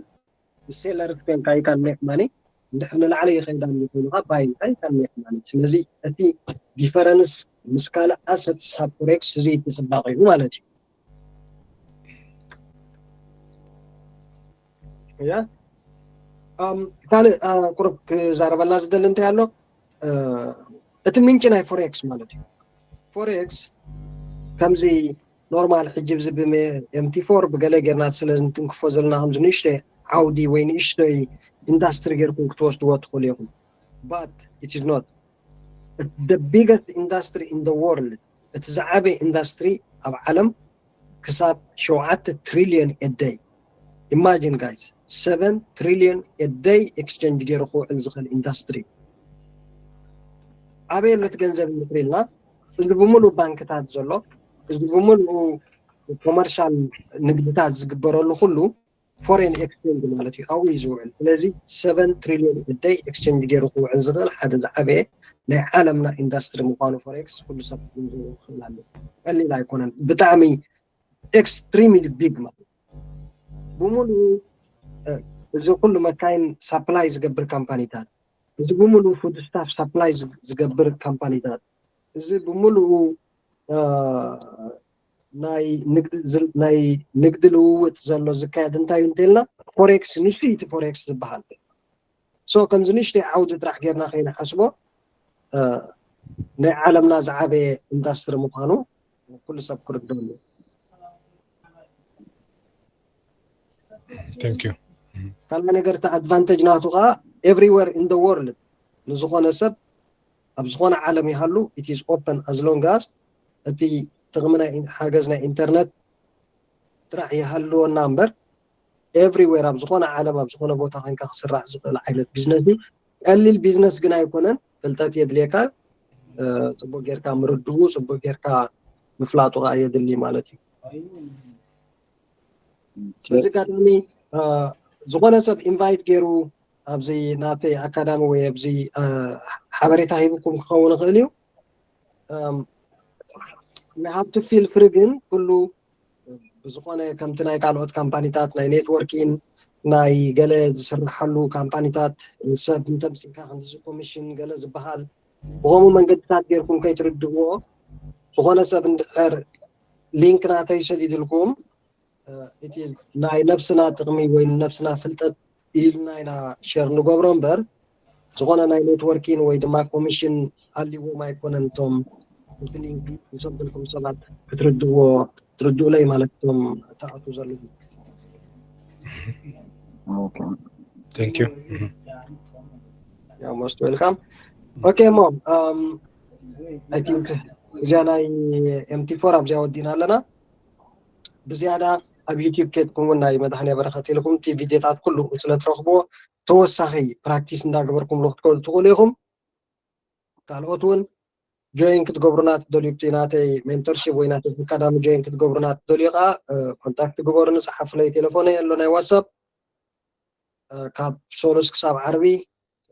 ብሴለርስ ኮይንካ you can make money እንድሕር ንላዕሊ ይኸይድ ኣልዩ ኮይኑ ከዓ ባይ ኢልካ you can make money። ስለዚ እቲ ዲፈረንስ ምስ ካልእ ኣሰትስ ኣብ ፎሬክስ እዚ እቲ ፅባቐ እዩ ማለት እዩ። እያ ካልእ ቁሩብ ክዛረበልና ዝደሊ እንታይ ኣሎ እቲ ምንጪ ናይ ፎሬክስ ማለት እዩ። ፎሬክስ ከምዚ ኖርማል ሕጂ ብዚ ብኤምቲ ፎር ብገለ ጌርና ስለ እንትንክፎ ዘለና ከምዚ ንእሽተይ ዓውዲ ወይ ንእሽተይ ኢንዳስትሪ ጌርኩም ክትወስድዎ ትኽእሉ ኢኹም። But it is not the biggest industry in the world። እቲ ዝዓበየ ኢንዳስትሪ ኣብ ዓለም ክሳብ ሸውዓተ ትሪልዮን a day። Imagine guys seven trillion a day exchange ገይሩ ክውዕል ዝኽእል ኢንዳስትሪ ኣበይ ኣሎ እቲ ገንዘብ እንድሕር ኢልና እዚ ብምሉእ ባንክታት ዘሎ እዚ ብምሉእ ኮመርሻል ንግድታት ዝግበረሉ ኩሉ ፎሬን ኤክስቼንጅ ማለት እዩ ኣብኡ እዩ ዝውዕል። ስለዚ seven trillion a day exchange ገይሩ ክውዕል ዝኽእል ሓደ ዝዓበየ ናይ ዓለምና ኢንዳስትሪ ምዃኑ ፎሬክስ ኩሉ ሰብ ክግንዘቦ ክኽእል ኣሎ። ቀሊል ኣይኮነን፣ ብጣዕሚ extremely big ማለት ብምሉኡ እዚ ኩሉ መካይን ሳፕላይ ዝገብር ካምፓኒታት፣ እዚ ብምሉኡ ፉድ ስታፍ ሳፕላይ ዝገብር ካምፓኒታት፣ እዚ ብምሉኡ ናይ ንግዲ ናይ ንግዲ ልውውጥ ዘሎ ዝካየድ እንታይ እዩ እንተልና ፎሬክስ ንሱ እቲ ፎሬክስ ዝበሃል። So ከምዚ ንእሽተይ ዓውዲ ጥራሕ ጌርና ከይንሓስቦ ናይ ዓለምና ዝዓበየ ኢንዳስትሪ ምዃኑ ኩሉ ሰብ ክርድኦ ኣለዎ። Thank you። ካልኣይ ነገር እቲ ኣድቫንቴጅ ናቱ ከዓ everywhere in the world ንዝኾነ ሰብ ኣብ ዝኾነ ዓለም ይሃሉ it is open as long as እቲ ጥቕሚ ናይ ሓገዝ ናይ ኢንተርነት ጥራሕ ይሃልወና እምበር everywhere ኣብ ዝኾነ ዓለም ኣብ ዝኾነ ቦታ ኮይንካ ክስራሕ ዝኽእል ዓይነት ቢዝነስ እዩ። ቀሊል ቢዝነስ ግን ኣይኮነን። ፍልጠት የድልየካ። ፅቡቅ ጌርካ ምርድኡ ፅቡቅ ጌርካ ምፍላጡ ከዓ የድሊ ማለት እዩ። በዚ ኣጋጣሚ ዝኾነ ሰብ ኢንቫይት ገይሩ ኣብዚ ናተይ ኣካዳሚ ወይ ኣብዚ ሓበሬታ ሂብኩም ክኸውን ይኽእል እዩ። You have to feel free ግን ኩሉ ብዝኾነ ከምቲ ናይ ካልኦት ካምፓኒታት ናይ ኔትወርኪን ናይ ገለ ዝስርሓሉ ካምፓኒታት ሰብ እንተምፂእካ ክንዚ ኮሚሽን ገለ ዝበሃል ብከምኡ መንገድታት ጌርኩም ከይትርድእዎ ዝኾነ ሰብ እንድሕር ሊንክ ናተይ ሰዲድልኩም ናይ ነብስና ጥቕሚ ወይ ንነብስና ፍልጠት ኢልና ኢና ሸር ንገብሮ እምበር ዝኾነ ናይ ኔትወርኪን ወይ ድማ ኮሚሽን ኣልዎም ኣይኮነን። እቶም እቲ ሊንክ ዝሰደልኩም ሰባት ክትርድእዎ ትርድኡለይ ማለት እቶም ተኣቱ ዘለኹም። Thank you። You're most welcome። Okay እሞ I think እዚኣ ናይ ኤምቲ ፎር ኣብዚኣ ወዲእና ኣለና። ብዝያዳ ኣብ ዩቲዩብ ኬድኩም እውን ናይ መድሃንያ በረኸት ኢልኩም እቲ ቪድዮታት ኩሉ ስለ ትረኽብዎ ተወሳኺ ፕራክቲስ እንዳገበርኩምሉ ክትከዱ ትኽእሉ ኢኹም። ካልኦት እውን ጆይን ክትገብሩና ትደልዩ፣ እቲ ናተይ ሜንቶርሺፕ ወይ ናተይ ኣካዳሚ ጆይን ክትገብሩና ትደልዩ ከዓ ኮንታክት ግበሩኒ፣ ጸሓፉለይ። ቴሌፎነይ ኣሎ ናይ ዋትሳፕ። ካብ ሶሉስ ክሳብ ዓርቢ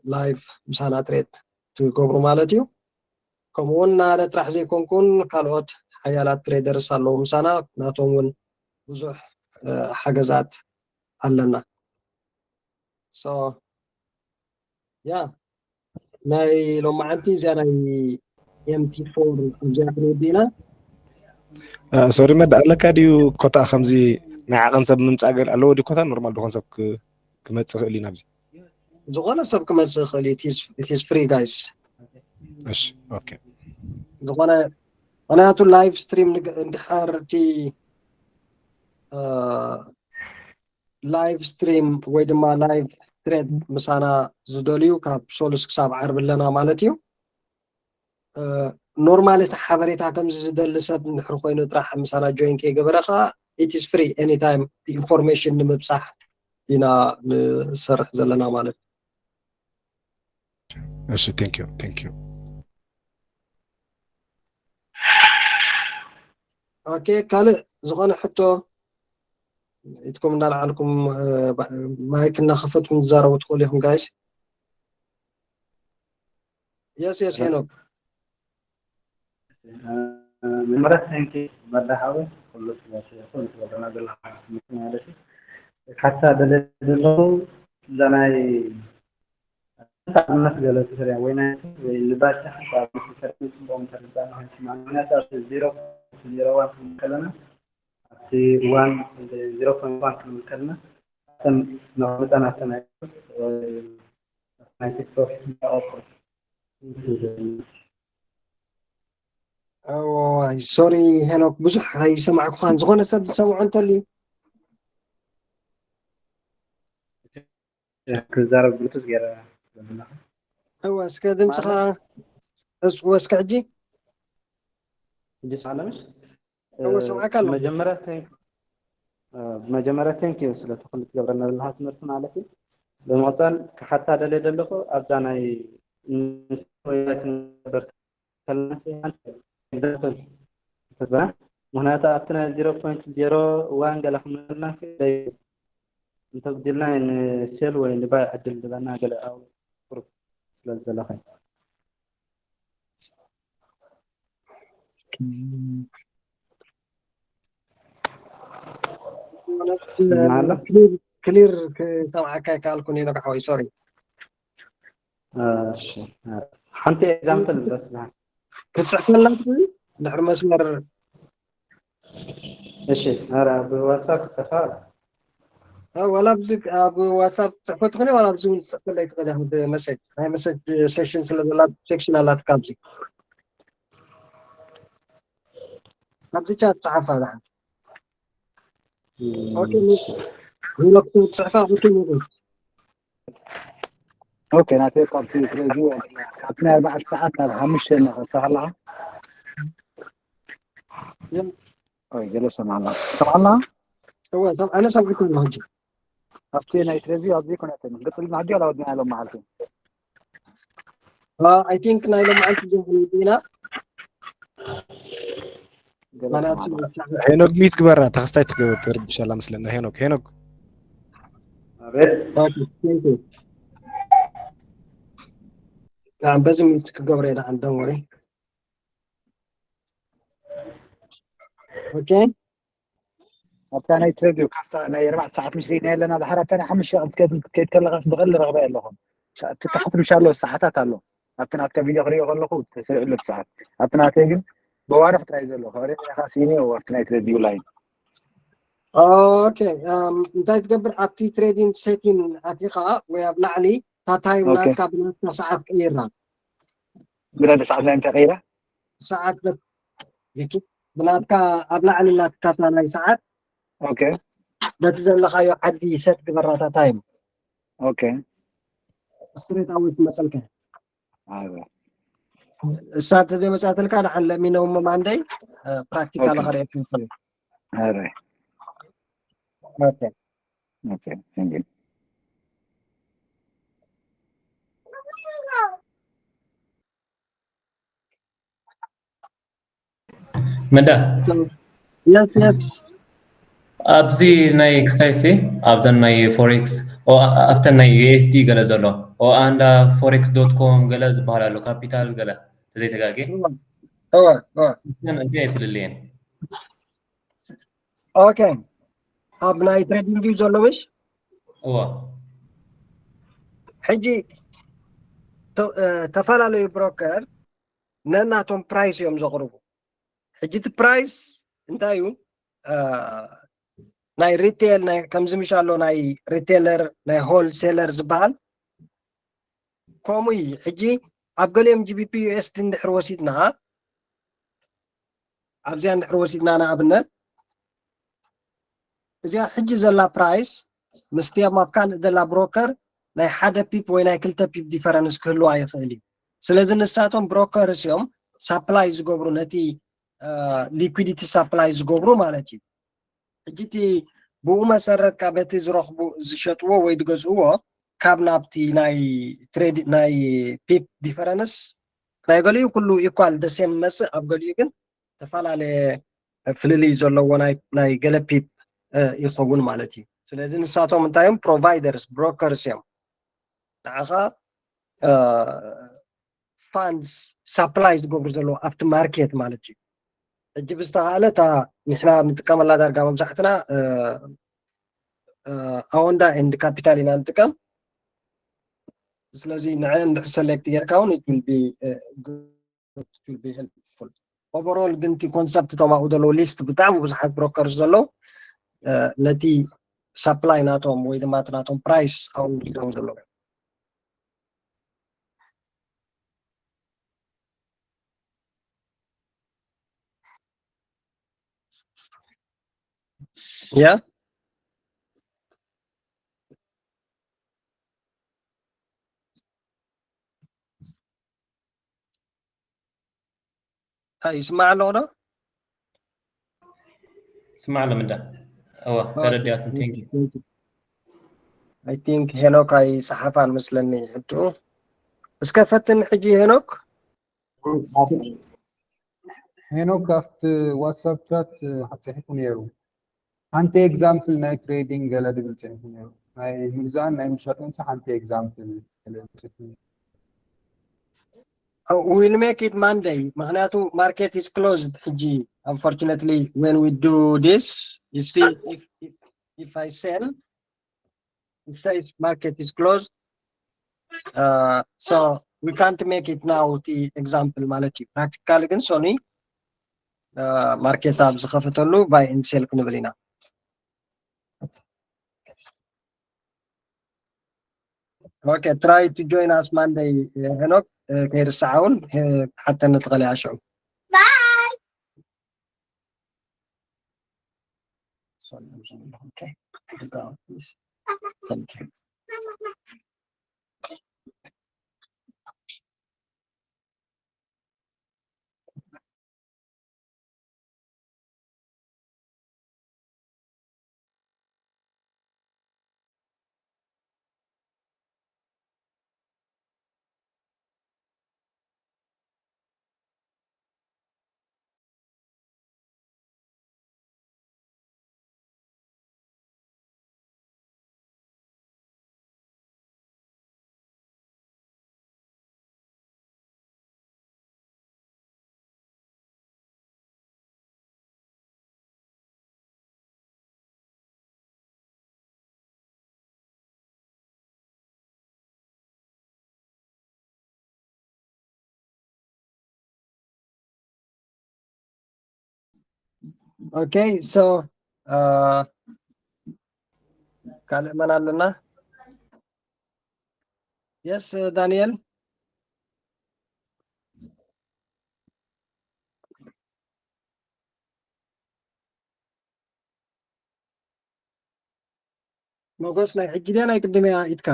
ላይቭ ምሳና ትሬድ ትገብሩ ማለት እዩ። ከምኡውን ናደ ጥራሕ ዘይኮንኩን ካልኦት ሓያላት ትሬደርስ ኣለዉ ምሳና፣ ናቶም እውን ብዙሕ ሓገዛት ኣለና። ሶ ያ ናይ ሎማዓንቲ እዚኣ ናይ ኤምፒ ፎር እዚኣ ክንወዲ ኢና። ሶሪ መድ ኣለካ ድዩ ኮታ ከምዚ ናይ ዓቐን ሰብ ምምፃእ ገል ኣለዎ ድዩ ኮታ ኖርማል ዝኾን ሰብ ክመፅእ ክእል እዩ ናብዚ ዝኾነ ሰብ ክመፅእ ይኽእል እዩ። It is free guys። እሺ ኦኬ ዝኾነ ምክንያቱ ላይቭ ስትሪም እንድሕር እቲ ላይቭ ስትሪም ወይ ድማ ላይቭ ትሬድ ምሳና ዝደልዩ ካብ ሶሉስ ክሳብ ዓርቢ ኣለና ማለት እዩ። ኖርማል እቲ ሓበሬታ ከምዚ ዝደሊ ሰብ እንድሕር ኮይኑ ጥራሕ ምሳና ጆይን ከይገበረ ከዓ it is free anytime ኢንፎርሜሽን ንምብፃሕ ኢና ንሰርሕ ዘለና ማለት እዩ። እሺ thank you thank you ኦኬ ካልእ ዝኾነ ሕቶ ኢድኩም እንዳልዓልኩም ማይክ እናኸፈትኩም ትዛረቡ ትኽእሉ ኢኹም ጋይስ። የስ የስ ሄኖክ መጀመርያ thank you መዳ ሓወይ ኩሉ ስለቲ ኩሉ ትገብረና ዘለካ ትምህርቲ ማለት እዩ። ካሳ ደለ ዘለኹ እዛ ናይ ንኣብነት ገለ ትፈልያ ወይ ናይ ወይ ንባሻ ሓንሳብ ምስ ትፈልያ ጽቡቕ ምተረዳእና ክንስማዕ ምክንያቱ ኣብቲ ዜሮ ዜሮ ዋን ክንብል ከለና ኣብቲ ዋን ዜሮ ፖይንት ዋን ክንብል ከለና እተን መቐመጫ ናተን ናይ ናይ ቲክቶክ ሶሪ ሄኖክ ብዙሕ ኣይሰማዕኩኻን። ዝኾነ ሰብ ዝሰምዖ እንተልዩ ክዛረብ ብሉቱዝ ገይረ ዘለኹ። እወ እስከ ድምፅኻ እፅዎ እስከ ሕጂ ሕጂ ሰማዕለምሽ እወ ሰምዓካ ኣለኹ። መጀመርያ ብመጀመርያ thank you ስለቲ ኩሉ ትገብረና ዘለኻ ትምህርቲ ማለት እዩ። ብምቕፃል ክሓታ ደልየ ዘለኹ ኣብዛ ናይ ንስወያት ነበርካ ምክንያቱ ኣብቲ ናይ ዜሮ ፖይንት ዜሮ ዋን ገለ ክንብለና እንተጉዲልና ንሴል ወይ ንባይ ዕድል ዝበና ገለ ኣብ ቁሩብ ስለ ዘለኸ ክሊር ክሰምዓካ ኣይከኣልኩን እዩ ነጋሕወይ ሶሪ ሓንቲ ኤግዛምፕል በስ ክትፅሕፈልና ድሕሪ መስመር እሺ ኧረ ብዋትሳፕ ክፅሕፋ ዋላ ኣብ ዋትሳፕ ክትፅሕፎ ትኽእል ዋላ ኣብዚ እውን ትፅሕፈለይ ትኽእል ኢኻ ብመሴጅ ናይ መሴጅ ሴሽን ስለ ዘላ ሴክሽን ኣላትካ ኣብዚ ኣብዚ ቻት ፀሓፋ ዝሓ ኦኬ ሄኖክ ትፅሕፋ ኦኬ ሄኖክ ኦኬ ናተይ ካብቲ ስለዚ ካብቲ ናይ ኣርባዕተ ሰዓት ናብ ሓሙሽተ እናኸድካ ከለኻ ኦይ ገለ ሰማዕና ሰማዕና እወ ኣነ ሰምዕኩ ኣለኹ ሕጂ ኣብቲ ናይ ትሬቪ ኣብዚ ኩነትን ገጽልና ሕጂ ኣላወድና ያለው መዓልቲ I think ናይ ሎማዓንቲ ዲና ሄኖክ ሚት ግበራ ተኸስታይ ትገብር ትርብሸላ ምስለና ሄኖክ ሄኖክ አቤት በዚ ሚት ክገብረ ይደዓል ደንወሪ ኦኬ ኣብታ ናይ ትሬድ ካብ ናይ ኣርባዕተ ሰዓት ምሽ ሪእና ኣለና ድሓር ኣብታ ናይ ሓሙሽተ ሸቕል ከይድ ከለኻስ ብቐል ረኽበ ኣለኹም እቲ ታሕቲ ምሽ ኣሎ ሰዓታት ኣሎ ኣብቲ ናትካ ቪድዮ ክሪኦ ከለኹ ተሰሪዑ ኣሎ ሰዓት ኣብቲ ናተይ ግን በዋርሕ ጥራይ ዘሎ ክሪኦ ኢኻ ሲኒ ኣብቲ ናይ ትሬድ ቪው ላይን ኦኬ እንታይ ትገብር ኣብቲ ትሬዲንግ ሴቲን ኣቲኻ ወይ ኣብ ላዕሊ ታታይም ናትካ ብናትካ ሰዓት ቀይራ ብናትካ ሰዓት ናይ እንታይ ቀይራ ሰዓት ብናትካ ኣብ ላዕሊ ናትካ ናይ ሰዓት ኦኬ በቲ ዘለኻዮ ዓዲ ሰት ግበራታ ታይም ኦኬ ስትሬት ኣወይ ትመፀልካ ኣበ እሳ ተዘይመፅኣትልካ ደሓን ለሚነውሞ ማንደይ ፕራክቲካል ኦኬ። ከርእየካ ይኽእል ኣረ Okay. Okay, thank you. መዳ Yes, yes. ኣብዚ ናይ ክስታይ ሲ ኣብዘን ናይ ፎሬክስ ኣብተን ናይ ዩ ኤስ ዲ ገለ ዘሎ and forex dot com ገለ ዝበሃል ኣሎ ካፒታል ገለ ተዘይተጋጌ እወ፣ እወ። እተን እንታይ ይፍልልየን? Okay። ኣብ ናይ ትሬዲንግ እዩ ዘሎ ምሽ? እዋ ሕጂ ተ- እ፣ ተፈላለዩ ብሮከር ነናቶም ፕራይስ እዮም ዘቕርቡ። ሕጂ እቲ ፕራይስ እንታይ እዩ? እ፣ ናይ ሪቴል ናይ ከምዚ ምሽ ኣሎ ናይ ሪቴለር ናይ ሆል ሴለር ዝበሃል ከምኡ እዩ። ሕጂ ኣብ ገሊኦም ጂ ቢ ፒ ዩ ኤስ ዲ እንድሕር ወሲድና ኣብዚኣ እንድሕር ወሲድና ንኣብነት እዚኣ ሕጂ ዘላ ፕራይስ ምስቲኦም ኣብ ካልእ ዘላ ብሮከር ናይ ሓደ ፒፕ ወይ ናይ ክልተ ፒፕ ዲፈረንስ ክህልዋ ይኽእል እዩ። ስለዚ ንሳቶም ብሮከርስ እዮም ሳፕላይ ዝገብሩ ነቲ ሊኩዲቲ ሳፕላይ ዝገብሩ ማለት እዩ። ሕጂ እቲ ብኡ መሰረት ካብ በቲ ዝረኽቡ ዝሸጥዎ ወይ ዝገዝእዎ ካብ ናብቲ ናይ ትሬድ ናይ ፒፕ ዲፈረንስ ናይ ገሊኡ ኩሉ ኢኳል ደሴም መፅእ ኣብ ገሊኡ ግን ዝተፈላለየ ፍልልይ ዘለዎ ናይ ናይ ገለ ፒፕ ይኸውን ማለት እዩ። ስለዚ ንሳቶም እንታይ እዮም? ፕሮቫይደርስ ብሮከርስ እዮም። ንዓኻ ፋንድስ ሳፕላይ ዝገብሩ ዘለዉ ኣብቲ ማርኬት ማለት እዩ። ሕጂ ብዝተኻእለ እታ ንሕና ንጥቀመላ ዳርጋ መብዛሕትና ኣወንዳ ኤንድ ካፒታል ኢና ንጥቀም። ስለዚ ንዐ እንድሕር ሰሌክት ጌርካ እውን it will be helpful። ኦቨሮል ግን እቲ ኮንሰፕት እቶም ኣብኡ ዘለዉ ሊስት ብጣዕሚ ብዙሓት ብሮከርስ ዘለዉ ነቲ ሳፕላይ ናቶም ወይ ድማ እቲ ናቶም ፕራይስ ኣብኡ ሒዞም ዘለዉ ያ ይስማዕ ኣለኹ ዶ? ስማዕ ለምዳ እዋ ተረዲኣትን። Thank you። I think ሄኖክ ኣይጸሓፋን መስለኒ ሕትኡ። እስከ ፈትን ሕጂ ሄኖክ። ሄኖክ ኣብቲ ዋትሳፕ ቻት ሓፂሒፉ ነይሩ። ሓንቲ ኤግዛምፕል ናይ ትሬዲንግ ገለ ድብል ፅሒፉ ነይሩ። ናይ ምግዛእን ናይ ምሻጥን ሓንቲ ኤግዛምፕል ገለ ድብል ፅሒፉ ነይሩ። We'll make it Monday ምክንያቱ market is closed ሕጂ። Unfortunately, when we do this, you see, if, if, if I sell, it says market is closed. Uh, so we can't make it now the example ማለት እዩ። ፕራክቲካሊ ግን ሶኒ ማርኬት ኣብ ዝኸፈተሉ ባይ ኤንድ ሴል ክንብል ኢና። Okay, try to join us Monday, ሄኖክ። ከይርስዓ እውን ሓተኒ ትኽእል እያ ሽዑ። Okay, so uh, ካልእ መን ኣለና? Yes, uh, ዳንኤል። ሞጎስ ናይ ሕጂ ድያ ናይ ቅድም እያ ኢድካ?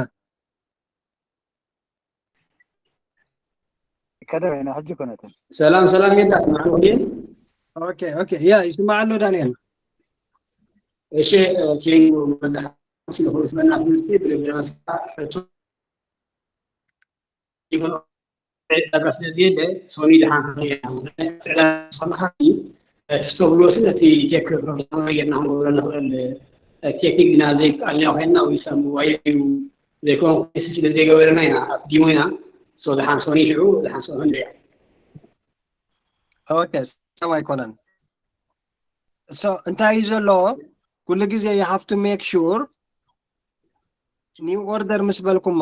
ቀደም ናይ ሕጂ ኮነትን። ሰላም ሰላም ሜዳ ስማዕ ነው ግን Okay, okay. ያ ይስማዕ ኣሎ ዳንኤል። እሺ፣ ቴንክ ዩ። መድሓን ስለ ኩሉ ትበና ትምህርቲ ብለብለመስካ ሕቶ ይብሎ። ዳታ ስለ ዘየለ ሶኒ ድሓን ከመይ ኢና? ስዕላ ዝኾንካ እቲ ስቶፕ ሎስን እቲ ቴክ ፕሮግራም ጌርና ክንገብሮ ንኽእል ቴክኒክ ኢና ዘይቃልናዮ ኮይንና ወይ ሰብ ዋይ እዩ ዘይኮን ስለ ዘይገበረና ኢና ኣፍዲሞ ኢና። ሶ ድሓን ሶኒ ሽዑ ድሓን ሶኒ እያ። ኦኬ፣ ሰም ኣይኮነን። ሶ እንታይ እዩ ዘሎ? ኩሉ ግዜ you have to make sure new order ምስ በልኩማ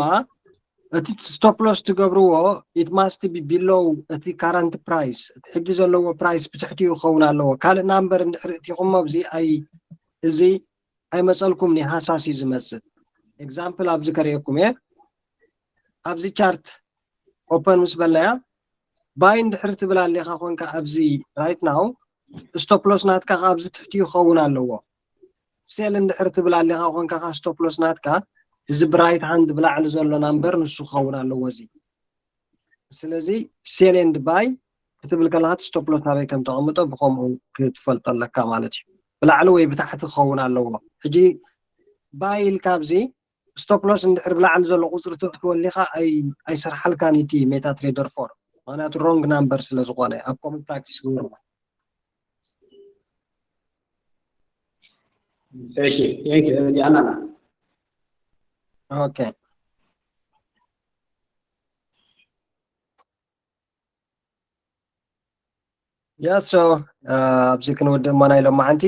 እቲ stop loss ትገብርዎ it must be below እቲ current price፣ እቲ ሕጂ ዘለዎ price ብትሕቲኡ ክኸውን ኣለዎ። ካልእ ናምበር እንድሕር እቲኹሞ ኣብዚ ኣይ እዚ ኣይመፀልኩም ኒ ሃሳስ እዩ ዝመስል። ኤግዛምፕል ኣብዚ ከርእየኩም እየ። ኣብዚ ቻርት ኦፐን ምስ በልናያ ባይ እንድሕር ትብል ኣሊኻ ኮንካ ኣብዚ right now stop loss ናትካ ኣብዚ ትሕቲኡ ክኸውን ኣለዎ። ሴል እንድሕር ትብል ኣሊኻ ኮንካ stop loss ናትካ እዚ ብ right hand ብላዕሊ ዘሎ ናምበር ንሱ ክኸውን ኣለዎ። እዚ ስለዚ sell and buy ክትብል ከለካ stop loss ኣበይ ከም ተቐምጦ ብከምኡ ክትፈልጦ ኣለካ ማለት እዩ። ብላዕሊ ወይ ብታሕቲ ክኸውን ኣለዎ። ሕጂ ባይ ኢልካ ኣብዚ stop loss እንድሕር ብላዕሊ ዘሎ ቁፅሪ ትእትወሊካ ኣይሰርሓልካን እቲ ሜታ ትሬደር ፎር፣ ምክንያቱ ሮንግ ናምበር ስለ ዝኾነ ኣብ ከምኡ ፕራክቲስ ግበርዎ። እሺ፣ ቴንክ ዩ። ረዲኣና። ኦኬ ያ ሶ ኣብዚ ክንውድእ እሞ ናይ ሎማዓንቲ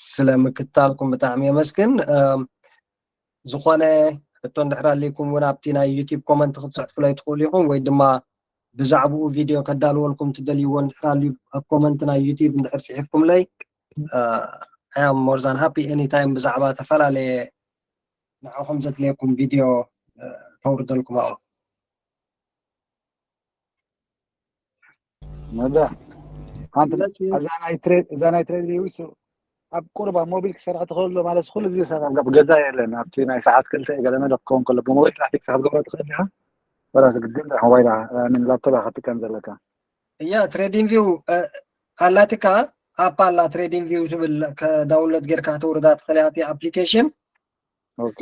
ስለ ምክታልኩም ብጣዕሚ የመስግን። ዝኾነ ሕቶ እንድሕር ኣልይኩም እውን ኣብቲ ናይ ዩቲብ ኮመንት ክትፅሕፉለይ ትኽእሉ ኢኹም፣ ወይ ድማ ብዛዕባኡ ቪድዮ ከዳልወልኩም ትደልይዎ እንድሕር ኣልዩ ኣብ ኮመንት ናይ ዩቲብ እንድሕር ፅሒፍኩምለይ I am more than happy anytime ብዛዕባ ተፈላለየ ንዓኹም ዘድልየኩም ቪድዮ ከውርደልኩም ኣብኡ። መዳ ሓንቲ እዛ ናይ ትሬድ እዛ ናይ ትሬድ ቪው እሱ ኣብ ቁርብ ኣብ ሞቢል ክሰርሕ ትኽእል ዶ ማለት ኩሉ ግዜ ሰራ ኣብ ገዛ የለን ኣብቲ ናይ ሰዓት ክልተ ገለ መለ ክኸውን ከሎ ብሞባይል ጥራሕ ፊክስ ክትገብሮ ትኽእል ዲኻ? ወላ ግድን ዲኻ ሞባይል ምን ላፕቶፕ ክትጥቀም ዘለካ? እያ ትሬዲንግ ቪው ኣላትካ ኣፕ ኣላ ትሬዲንግ ቪው ትብል ከዳውንሎድ ጌርካ ከተውርዳ ትኽእል እያ እቲ ኣፕሊኬሽን። ኦኬ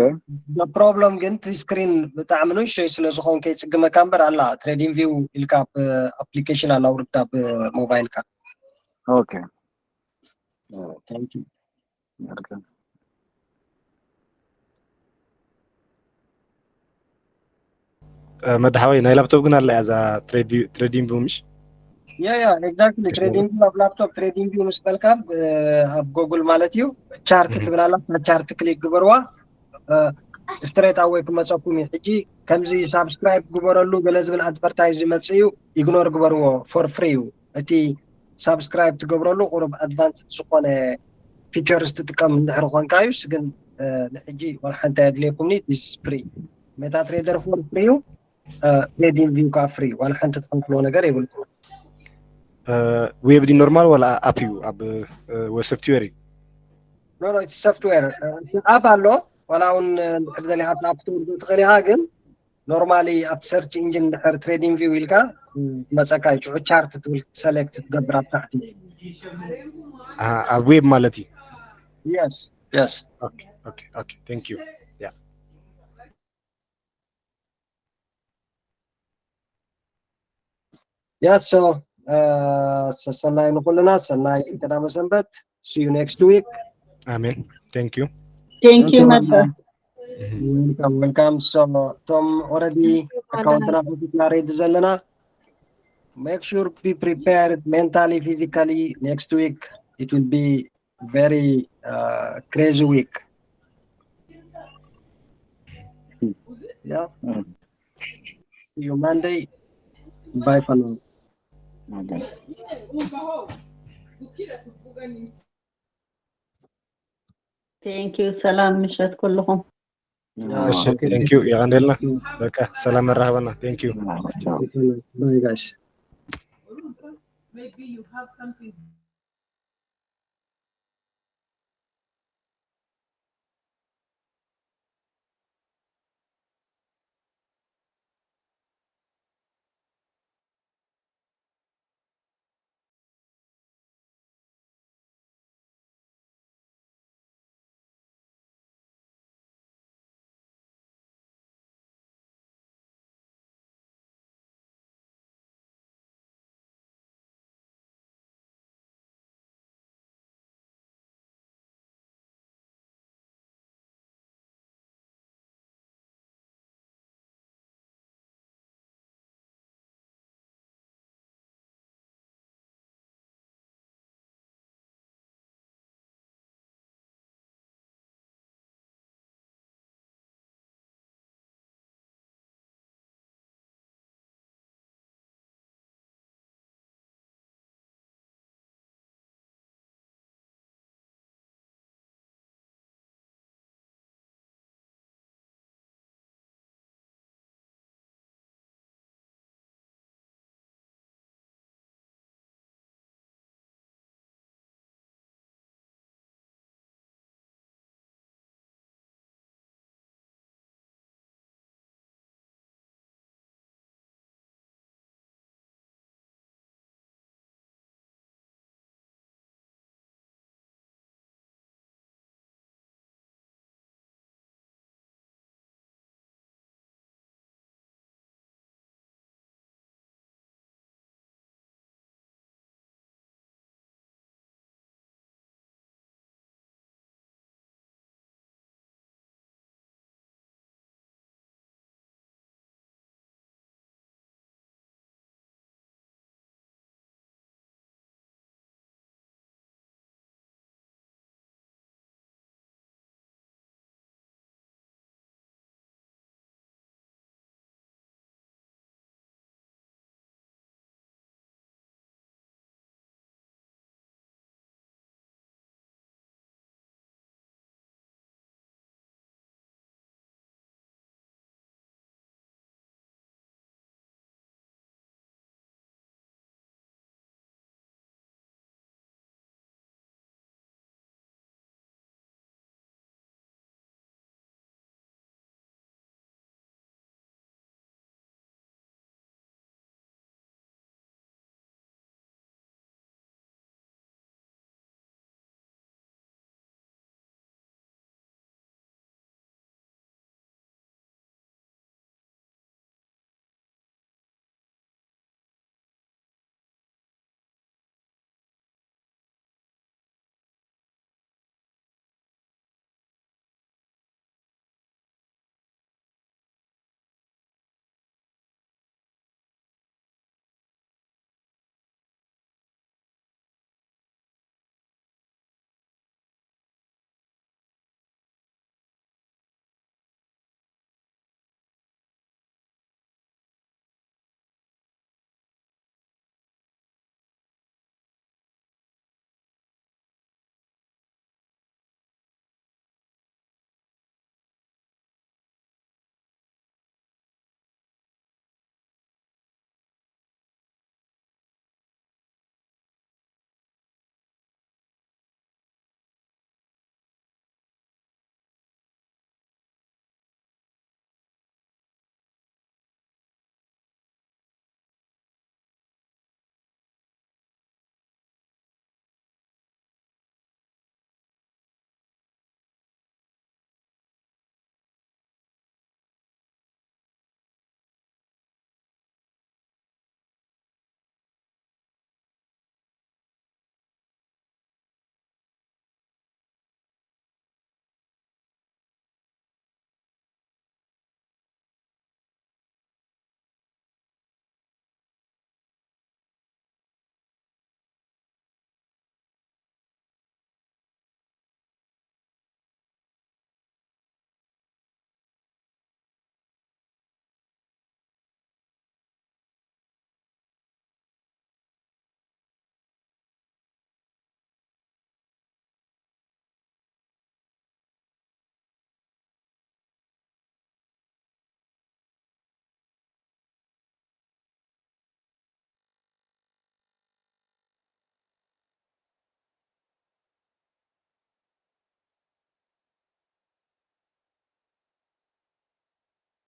ፕሮብለም ግን እቲ ስክሪን ብጣዕሚ ንእሽተይ ስለ ዝኾን ከይፅግመካ እምበር ኣላ ትሬዲንግ ቪው ኢልካ ብ ኣፕሊኬሽን ኣላ ውርዳ ብሞባይልካ። ኦኬ ታንክ ዩ። መድሓወይ ናይ ላፕቶፕ ግን ኣላ እያ እዛ ትሬዲንግ ቪው ምሽ? ያ ያ ኤግዛክትሊ ትሬዲንግ ቪው ኣብ ላፕቶፕ ትሬዲንግ ቪው ምስ በልካ ኣብ ጎግል ማለት እዩ ቻርት ትብል ኣላ ቻርት ክሊክ ግበርዋ ስትሬት ኣወይ ክመፀኩም እዩ። ሕጂ ከምዚ ሳብስክራይብ ግበረሉ ገለ ዝብል ኣድቨርታይዝ ይመፅእ እዩ ኢግኖር ግበርዎ ፎር ፍሪ እዩ። እቲ ሳብስክራይብ ትገብረሉ ቁሩብ ኣድቫንስ ዝኾነ ፊቸርስ ትጥቀም እንድሕር ኮንካ እዩስ ግን ንሕጂ ዋላ ሓንቲ ኣየድልየኩምኒ ኢትስ ፍሪ። ሜታ ትሬደር ፎር ፍሪ እዩ። ትሬዲንግ ቪው ከዓ ፍሪ ዋላ ሓንቲ ትኸፍሎ ነገር የብልኩም። ዌብ ዲ ኖርማል ዋላ ኣፕ እዩ ኣብ ወይ ሶፍትዌር እዩ? ኖ ኖ ኢትስ ሶፍትዌር። ኣፕ ኣሎ ዋላ እውን እንድሕር ደሊኻ ኣብቲ ኣፕ ስቶር ትኽእል ኢኻ ግን ኖርማሊ ኣብ ሰርች ኢንጂን እንድሕር ትሬዲንግ ቪው ኢልካ መፀካ እዩ ሽዑ ቻርት ትብል ሰሌክት ትገብር ኣብ ታሕቲ። ኣብ ዌብ ማለት እዩ። የስ የስ። ቴንክ ዩ። ያ ሶ ሰሰናይ ንኩልና ሰናይ ቀዳመ ሰንበት። See you next week። ኣሜን። ቴንክ ዩ። Thank you መድረ። Welcome welcome። So እቶም ኦረዲ ኣካውንትና ከፊትና ሬዲ ዘለና make sure be prepared mentally physically next week it will be very uh, crazy week. Yeah. See you Monday. Bye for now. Thank you. ሰላም ምሸት ኩልኹም። እሺ ቴንክ ዩ። የቐንደልና። በቃ ሰላም መራህበና። ቴንክ ዩ። Bye guys. Maybe you have something